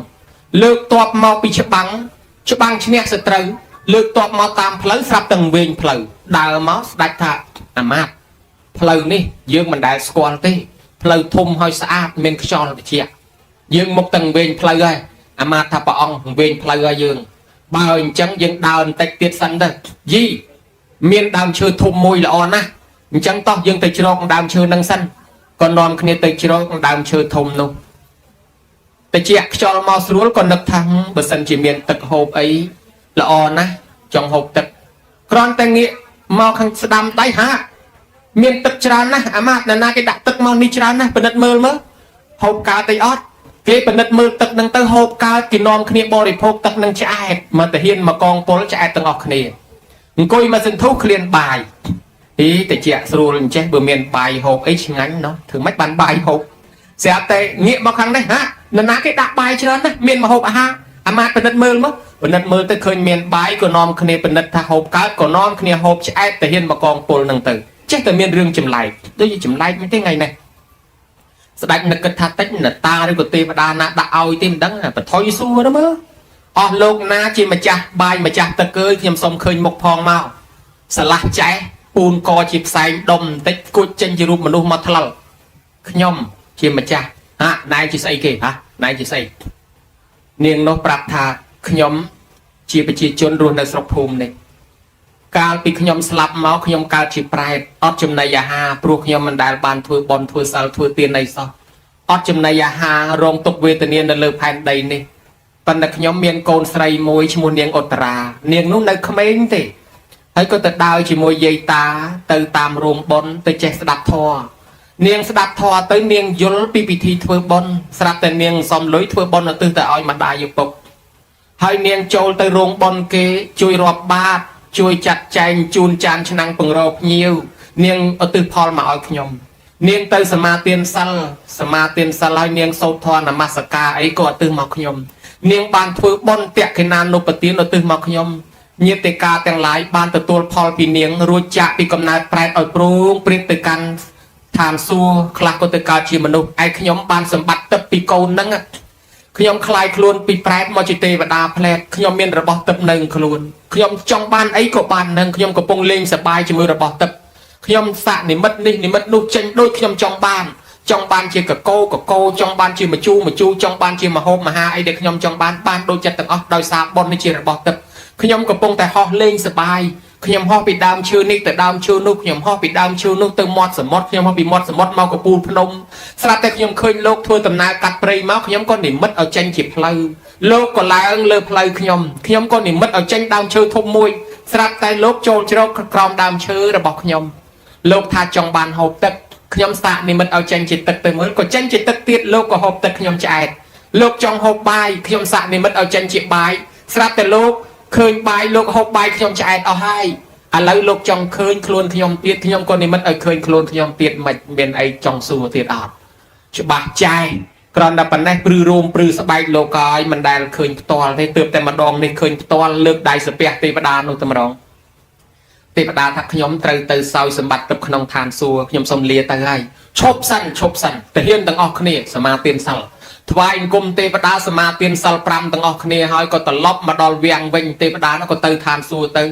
[SPEAKER 1] លើកតបមកពីច្បាំងច្បាំងឈ្នះសត្រូវលើកតបមកតាមផ្លូវស្រាប់ទាំងវែងផ្លូវដើរមកស្ដេចថាអាមាត្យផ្លូវនេះយើងមិនដែលស្គាល់ទេផ្លូវធំហើយស្អាតមានខ្យល់ត្រជាក់យើងមកទាំងវែងផ្លូវហើយអាមាត្យថាព្រះអង្គវែងផ្លូវហើយយើងបើអញ្ចឹងយើងដើរបន្តិចទៀតសិនទៅយីមានដើមឈើធំមួយល្អណាស់អញ្ចឹងតោះយើងទៅជ្រកដើមឈើនឹងសិនក៏នាំគ្នាទៅជ្រកដើមឈើធំនោះតិចខ្យល់មកស្រួលក៏នឹកថាបើសិនជាមានទឹកហូបអីល្អណាស់ចង់ហូបទឹកគ្រាន់តែងាកមកខាងស្ដាំដៃហាមានទឹកច្រើនណាស់អាមាត្យណាគេដាក់ទឹកមកនេះច្រើនណាស់ពិនិត្យមើលមើលហូបកើតអីអត់គេពិនិត្យមើលទឹកនឹងទៅហូបកើតគេនាំគ្នាបរិភោគទឹកនឹងឆ្អែតមកទាហានមកកងពលឆ្អែតទាំងអស់គ្នាអង្គុយមកសន្ធុះឃ្លានបាយ អីតិចស្រួលអញ្ចេះបើមានបាយហូបអីឆ្ងាញ់ណោះធ្វើម៉េចបានបាយហូបស្រាប់តែងាកមកខាងនេះហានរណាគេដាក់បាយច្រើនណាស់មានមហូបអាហារអាមាត្យពិនិត្យមើលមកពិនិត្យមើលទៅឃើញមានបាយក៏នាំគ្នាពិនិត្យថាហូបកើតក៏នាំគ្នាហូបឆ្អែតទៅហ៊ានមកកងពលនឹងទៅចេះតែមានរឿងចម្លែកដូចជាចម្លែកមែនទេថ្ងៃនេះស្ដេចនឹកគិតថាតិចនតាឬក៏ទេវតាណាដាក់ឲ្យទេមិនដឹងបថុយសួរទៅមើលអស់លោកណាជាម្ចាស់បាយម្ចាស់ទឹកអើយខ្ញុំសុំឃើញមុខផងមកស្លាស់ចែះពូនកជាផ្សែងដុំបន្តិចគួចចេញជារូបមនុស្សមកថ្លល់ខ្ញុំជាម្ចាស់ហាណែជាស្អីគេហាណែជាស្អីនាងនោះប្រាប់ថាខ្ញុំជាប្រជាជនរស់នៅស្រុកភូមិនេះកាលពីខ្ញុំស្លាប់មកខ្ញុំកើតជាប្រែតអត់ចំណីអាហារព្រោះខ្ញុំមិនដែលបានធ្វើបុណ្យធ្វើសិលធ្វើទានអីសោះអត់ចំណីអាហាររងទុក្ខវេទនានៅលើផែនដីនេះប៉ុន្តែខ្ញុំមានកូនស្រីមួយឈ្មោះនាងឧត្តរានាងនោះនៅក្មេងទេហើយក៏ទៅដើរជាមួយយាយតាទៅតាមរោងបុណ្យទៅចេះស្ដាប់ធម៌នាងស្ដាប់ធម៌ទៅនាងយល់ពីពិធីធ្វើបុណ្យស្រាប់តែនាងសំលុយធ្វើបុណ្យឧទ្ទិសទៅឲ្យម្ដាយឪពុកហើយនាងចូលទៅរោងបុណ្យគេជួយរាប់បាតជួយចាត់ចែងជូនចានឆ្នាំងពង្រោភ្ញៀវនាងឧទ្ទិសផលមកឲ្យខ្ញុំនាងទៅសមាទានសិលសមាទានសិលហើយនាងសូត្រធម៌នមស្ការអីក៏ឧទ្ទិសមកខ្ញុំនាងបានធ្វើបុណ្យតក្កណានុបទានឧទ្ទិសមកខ្ញុំញាតិកាទាំងឡាយបានទទួលផលពីនាងរួចចាកពីកំណើតប្រែតឲ្យព្រងព្រាតទៅកាន់ឋានសួគ៌ខ្លះក៏ទៅកើតជាមនុស្សឯខ្ញុំបានសម្បត្តិទឹកពីកូនហ្នឹងខ្ញុំคลายខ្លួនពីប្រែតមកជាទេវតាផ្លែតខ្ញុំមានរបស់ទឹកនៅខ្លួនខ្ញុំចង់បានអីក៏បាននឹងខ្ញុំកំពុងលេងសប្បាយជាមួយរបស់ទឹកខ្ញុំសាក់និមិត្តនេះនិមិត្តនោះចេញដូចខ្ញុំចង់បានចង់បានជាកកោកកោចង់បានជាមជូមជូចង់បានជាមហូបមហាអីដែលខ្ញុំចង់បានបានដូចចិត្តទាំងអស់ដោយសារបុណ្យនេះជារបស់ទឹកខ្ញុំកំពុងតែហោះលេងសប្បាយខ្ញុំហោះពីដើមឈើនេះទៅដើមឈើនោះខ្ញុំហោះពីដើមឈើនោះទៅមាត់សមុទ្រខ្ញុំហោះពីមាត់សមុទ្រមកកំពូលភ្នំស្រាប់តែខ្ញុំឃើញលោកធ្វើដំណើរកាត់ព្រៃមកខ្ញុំក៏និមិត្តឲ្យចេញជាផ្លូវលោកក៏ឡើងលើផ្លូវខ្ញុំខ្ញុំក៏និមិត្តឲ្យចេញដើមឈើធំមួយស្រាប់តែលោកចូលជ្រកក្រោមដើមឈើរបស់ខ្ញុំលោកថាចង់បានហូបទឹកខ្ញុំសាកនិមិត្តឲ្យចេញជាទឹកទៅមើលក៏ចេញជាទឹកទៀតលោកក៏ហូបទឹកខ្ញុំឆ្អែតលោកចង់ហូបបាយខ្ញុំសាកនិមិត្តឲ្យចេញជាបាយស្រាប់តែលោកឃើញបាយលោកហូបបាយខ្ញុំឆ្អែតអស់ហើយឥឡូវលោកចង់ឃើញខ្លួនខ្ញុំទៀតខ្ញុំក៏និមិត្តឲ្យឃើញខ្លួនខ្ញុំទៀតមិនមានអីចង់សួរទៀតអត់ច្បាស់ចែងគ្រាន់តែប៉ុណ្ណេះព្រឺរោមព្រឺស្បែកលោកហើយមិនដែលឃើញផ្ទាល់ទេទើបតែម្ដងនេះឃើញផ្ទាល់លើកដៃសាពះទេវតានោះតែម្ដងទេវតាថាខ្ញុំត្រូវទៅសោយសម្បត្តិទឹកក្នុងឋានសួគ៌ខ្ញុំសូមលាទៅហើយឈប់សិនឈប់សិនទាហានទាំងអស់គ្នាសមាទានសិលថ្វាយអង្គមទេវតាសមាទានសិល5ទាំងអស់គ្នាហើយក៏ត្រឡប់មកដល់វាំងវិញទេវតានោះក៏ទៅឋានសួគ៌ទៅ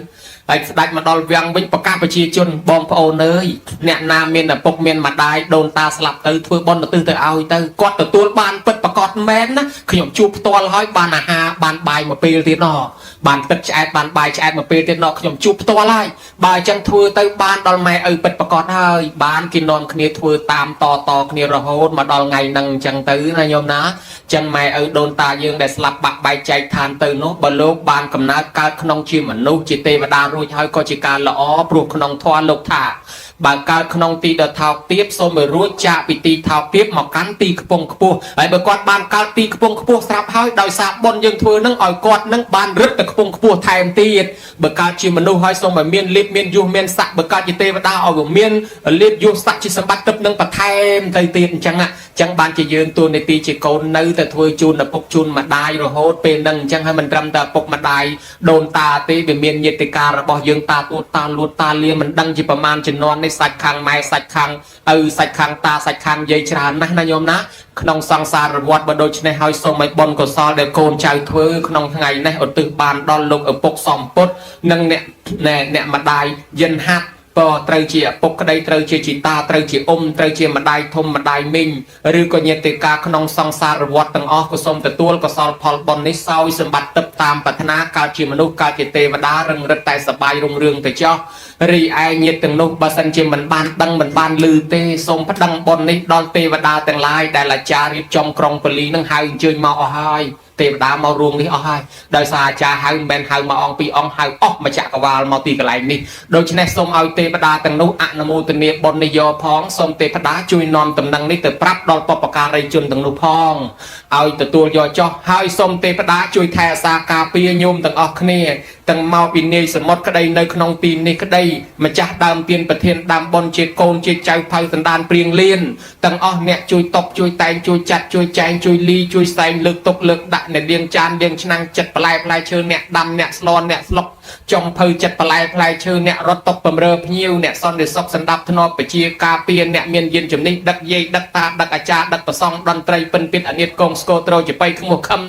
[SPEAKER 1] ហើយស្ដេចមកដល់វាំងវិញប្រកាសប្រជាជនបងប្អូនអើយអ្នកណាមានឪពុកមានម្ដាយដូនតាស្លាប់ទៅធ្វើបុណ្យឧទ្ទិសទៅឲ្យទៅគាត់ទទួលបានពិតប្រកបមែនណាខ្ញុំជួបផ្ទាល់ហើយបានអាហារបានបាយមួយពេលទៀតណោះបានទឹកឆ្អែតបានបាយឆ្អែតមួយពេលទៀតណោះខ្ញុំជួបផ្ទាល់ហើយបើអញ្ចឹងធ្វើទៅបានដល់ម៉ែឪពិតប្រកបហើយបានគេនាំគ្នាធ្វើតាមតតគ្នារហូតមកដល់ថ្ងៃហ្នឹងអញ្ចឹងទៅណាញោមណាចឹងម៉ែឪដូនតាយើងដែលស្លាប់បាក់បែកចែកឋានទៅនោះបើលោកបានកំណើតកើតក្នុងជាមនុស្សជាទេវតារួចហើយក៏ជាការល្អព្រោះក្នុងធម៌លោកថាបើកើតក្នុងទីដ៏ថោកទាបសូមឲ្យរួចចាកពីទីថោកទាបមកកាន់ទីខ្ពង់ខ្ពស់ហើយបើគាត់បានកើតទីខ្ពង់ខ្ពស់ស្រាប់ហើយដោយសារបុណ្យយើងធ្វើនឹងឲ្យគាត់នឹងបានរឹតទៅខ្ពង់ខ្ពស់ថែមទៀតបើកើតជាមនុស្សហើយសូមឲ្យមានលៀបមានយុះមានស័ក្តិបើកើតជាទេវតាឲ្យវាមានលៀបយុះស័ក្តិជាសម្បត្តិទឹកនឹងបន្ថែមទៅទៀតអញ្ចឹងអញ្ចឹងបានជាយើងទួនាទីជាកូននៅតែធ្វើជូនឪពុកជូនម្ដាយរហូតពេលហ្នឹងអញ្ចឹងហើយមិនត្រឹមតែឪពុកម្ដាយដូនតាទេវាមានញាតិការរបស់យើងតាទួតតាលួតតាលាមិនដឹងជាប្រមាណជំនាន់នេះសាច់ខាងម៉ែសាច់ខាងឪសាច់ខាងតាសាច់ខាងយាយច្រើនណាស់ណាញោមណាក្នុងសង្សារវដ្តបើដូច្នេះហើយសូមឲ្យបុណ្យកុសលដែលកូនចៅធ្វើក្នុងថ្ងៃនេះឧទ្ទិសបានដល់លោកឪពុកសំពុទ្ធនិងអ្នកអ្នកម្ដាយយិនហាត់ក៏ត្រូវជាឪពុកក្តីត្រូវជាជីតាត្រូវជាអ៊ំត្រូវជាម្ដាយធំម្ដាយមីងឬក៏ញាតិកាក្នុងសង្សារវដ្តទាំងអស់ក៏សូមទទួលកុសលផលបុណ្យនេះសោយសម្បត្តិទឹកតាមប្រាថ្នាកើតជាមនុស្សកើតជាទេវតារឹងរិតតែសប្បាយរុងរឿងទៅចោះរីឯញាតិទាំងនោះបើសិនជាមិនបានដឹងមិនបានឮទេសូមប្តឹងបុណ្យនេះដល់ទេវតាទាំងឡាយដែលអាចារ្យរៀបចំក្រុងពលីនឹងហៅអញ្ជើញមកអស់ហើយ ទេវតាមករួមនេះអស់ហើយដោយសារអាចារ្យហៅមិនមែនហៅមកអង្គពីរអង្គហៅអស់មួយចក្រវាលមកទីកន្លែងនេះដូច្នេះសូមឲ្យទេវតាទាំងនោះអនុមោទនាបុណ្យនេះយកផងសូមទេវតាជួយនាំតំណែងនេះទៅប្រាប់ដល់បុព្វការីជនទាំងនោះផងឲ្យទទួលយកចោះហើយសូមទេវតាជួយថែអាសាការពារញោមទាំងអស់គ្នាទាំងមកពីនាយសមុទ្រក្តីនៅក្នុងទីនេះក្តីម្ចាស់ដើមទានប្រធានដើមបុណ្យជាកូនជាចៅផៅសន្តានព្រៀងលៀនទាំងអស់អ្នកជួយតបជួយតែងជួយចាត់ជួយចែងជួយលីជួយសែងលើកទុកលើកដាក់អ្នកលៀងចានលៀងឆ្នាំងចិត្តបន្លែផ្លែឈើអ្នកដាំអ្នកស្លនអ្នកស្លុកចុងភៅចិត្តបន្លែផ្លែឈើអ្នករត់តុកបំរើភ្ញៀវអ្នកសន្តិសុខសន្តាប់ធ្នាប់ពជាការពារអ្នកមានយានជំនិះដឹកយាយដឹកតាដឹកអាចារ្យដឹកប្រសងតន្ត្រីពិនពិតអនិតកងស្គរត្រូចបៃខ្មោះខឹម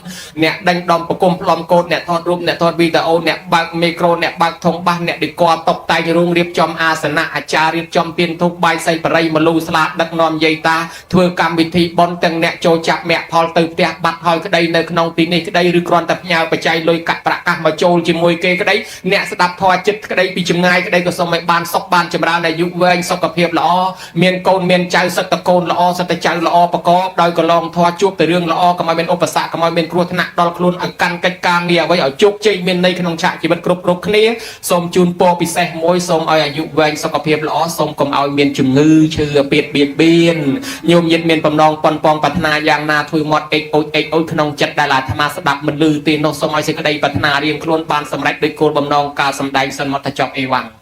[SPEAKER 1] អ្នកដេញដំប្រគុំផ្លុំកោតអ្នកថតរូបអ្នកថតវីដេអូអ្នកបើកមីក្រូអ្នកបើកធុងបាសអ្នកឌីកតបតែងរូងរៀបចំអាសនៈអាចារ្យរៀបចំទៀនធូបបាយសីបរិយមលូស្លាដឹកនាំយាយតាធ្វើកម្មវិធីបុណ្យទាំងអ្នកចូលចាប់មគ្គផលទៅផ្ទះបាត់ហើយក្តីនៅក្នុងទីនេះក្តីឬគ្រាន់តែផ្ញើបច្ច័យលុយកាក់ប្រាក់កាសមកចូលជាមួយគេក្តីអ្នកស្ដាប់ធម៌ចិត្តក្តីពីចម្ងាយក្តីក៏សូមឲ្យបានសុខបានចម្រើនអាយុវែងសុខភាពល្អមានកូនមានចៅសិតតកូនល្អសិតតចៅល្អប្រកបដោយកន្លងធម៌ជួបតែរឿងល្អកុំឲ្យមានឧបសគ្គកុំឲ្យមានគ្រោះថ្នាក់ដល់ខ្លួនឲ្យកាន់កិច្ចការងារអ្វីឲ្យជោគជ័យមានន័យក្នុងឆាកជីវិតគ្រប់គ្រប់គ្នាសូមជូនពរពិសេសមួយសូមឲ្យអាយុវែងសុខភាពល្អសូមកុំឲ្យមានជំងឺឈឺអាពាធបៀតបៀនញោមញាតិមានបំណងប៉ុនប៉ងប្រាថ្នាយ៉ាងណាធ្វើមាត់អេចអូចអេចអូចក្នុងចិត្តដែលអាត្មាស្ដាប់មិនឮទេនោះសូមឲ្យសេចក្តីប្រាថ្នារៀងខ្លួនបានសម្រេចដោយគោលបំណងការសម្ដែងសិនមកថាចប់អេវ៉ាំង។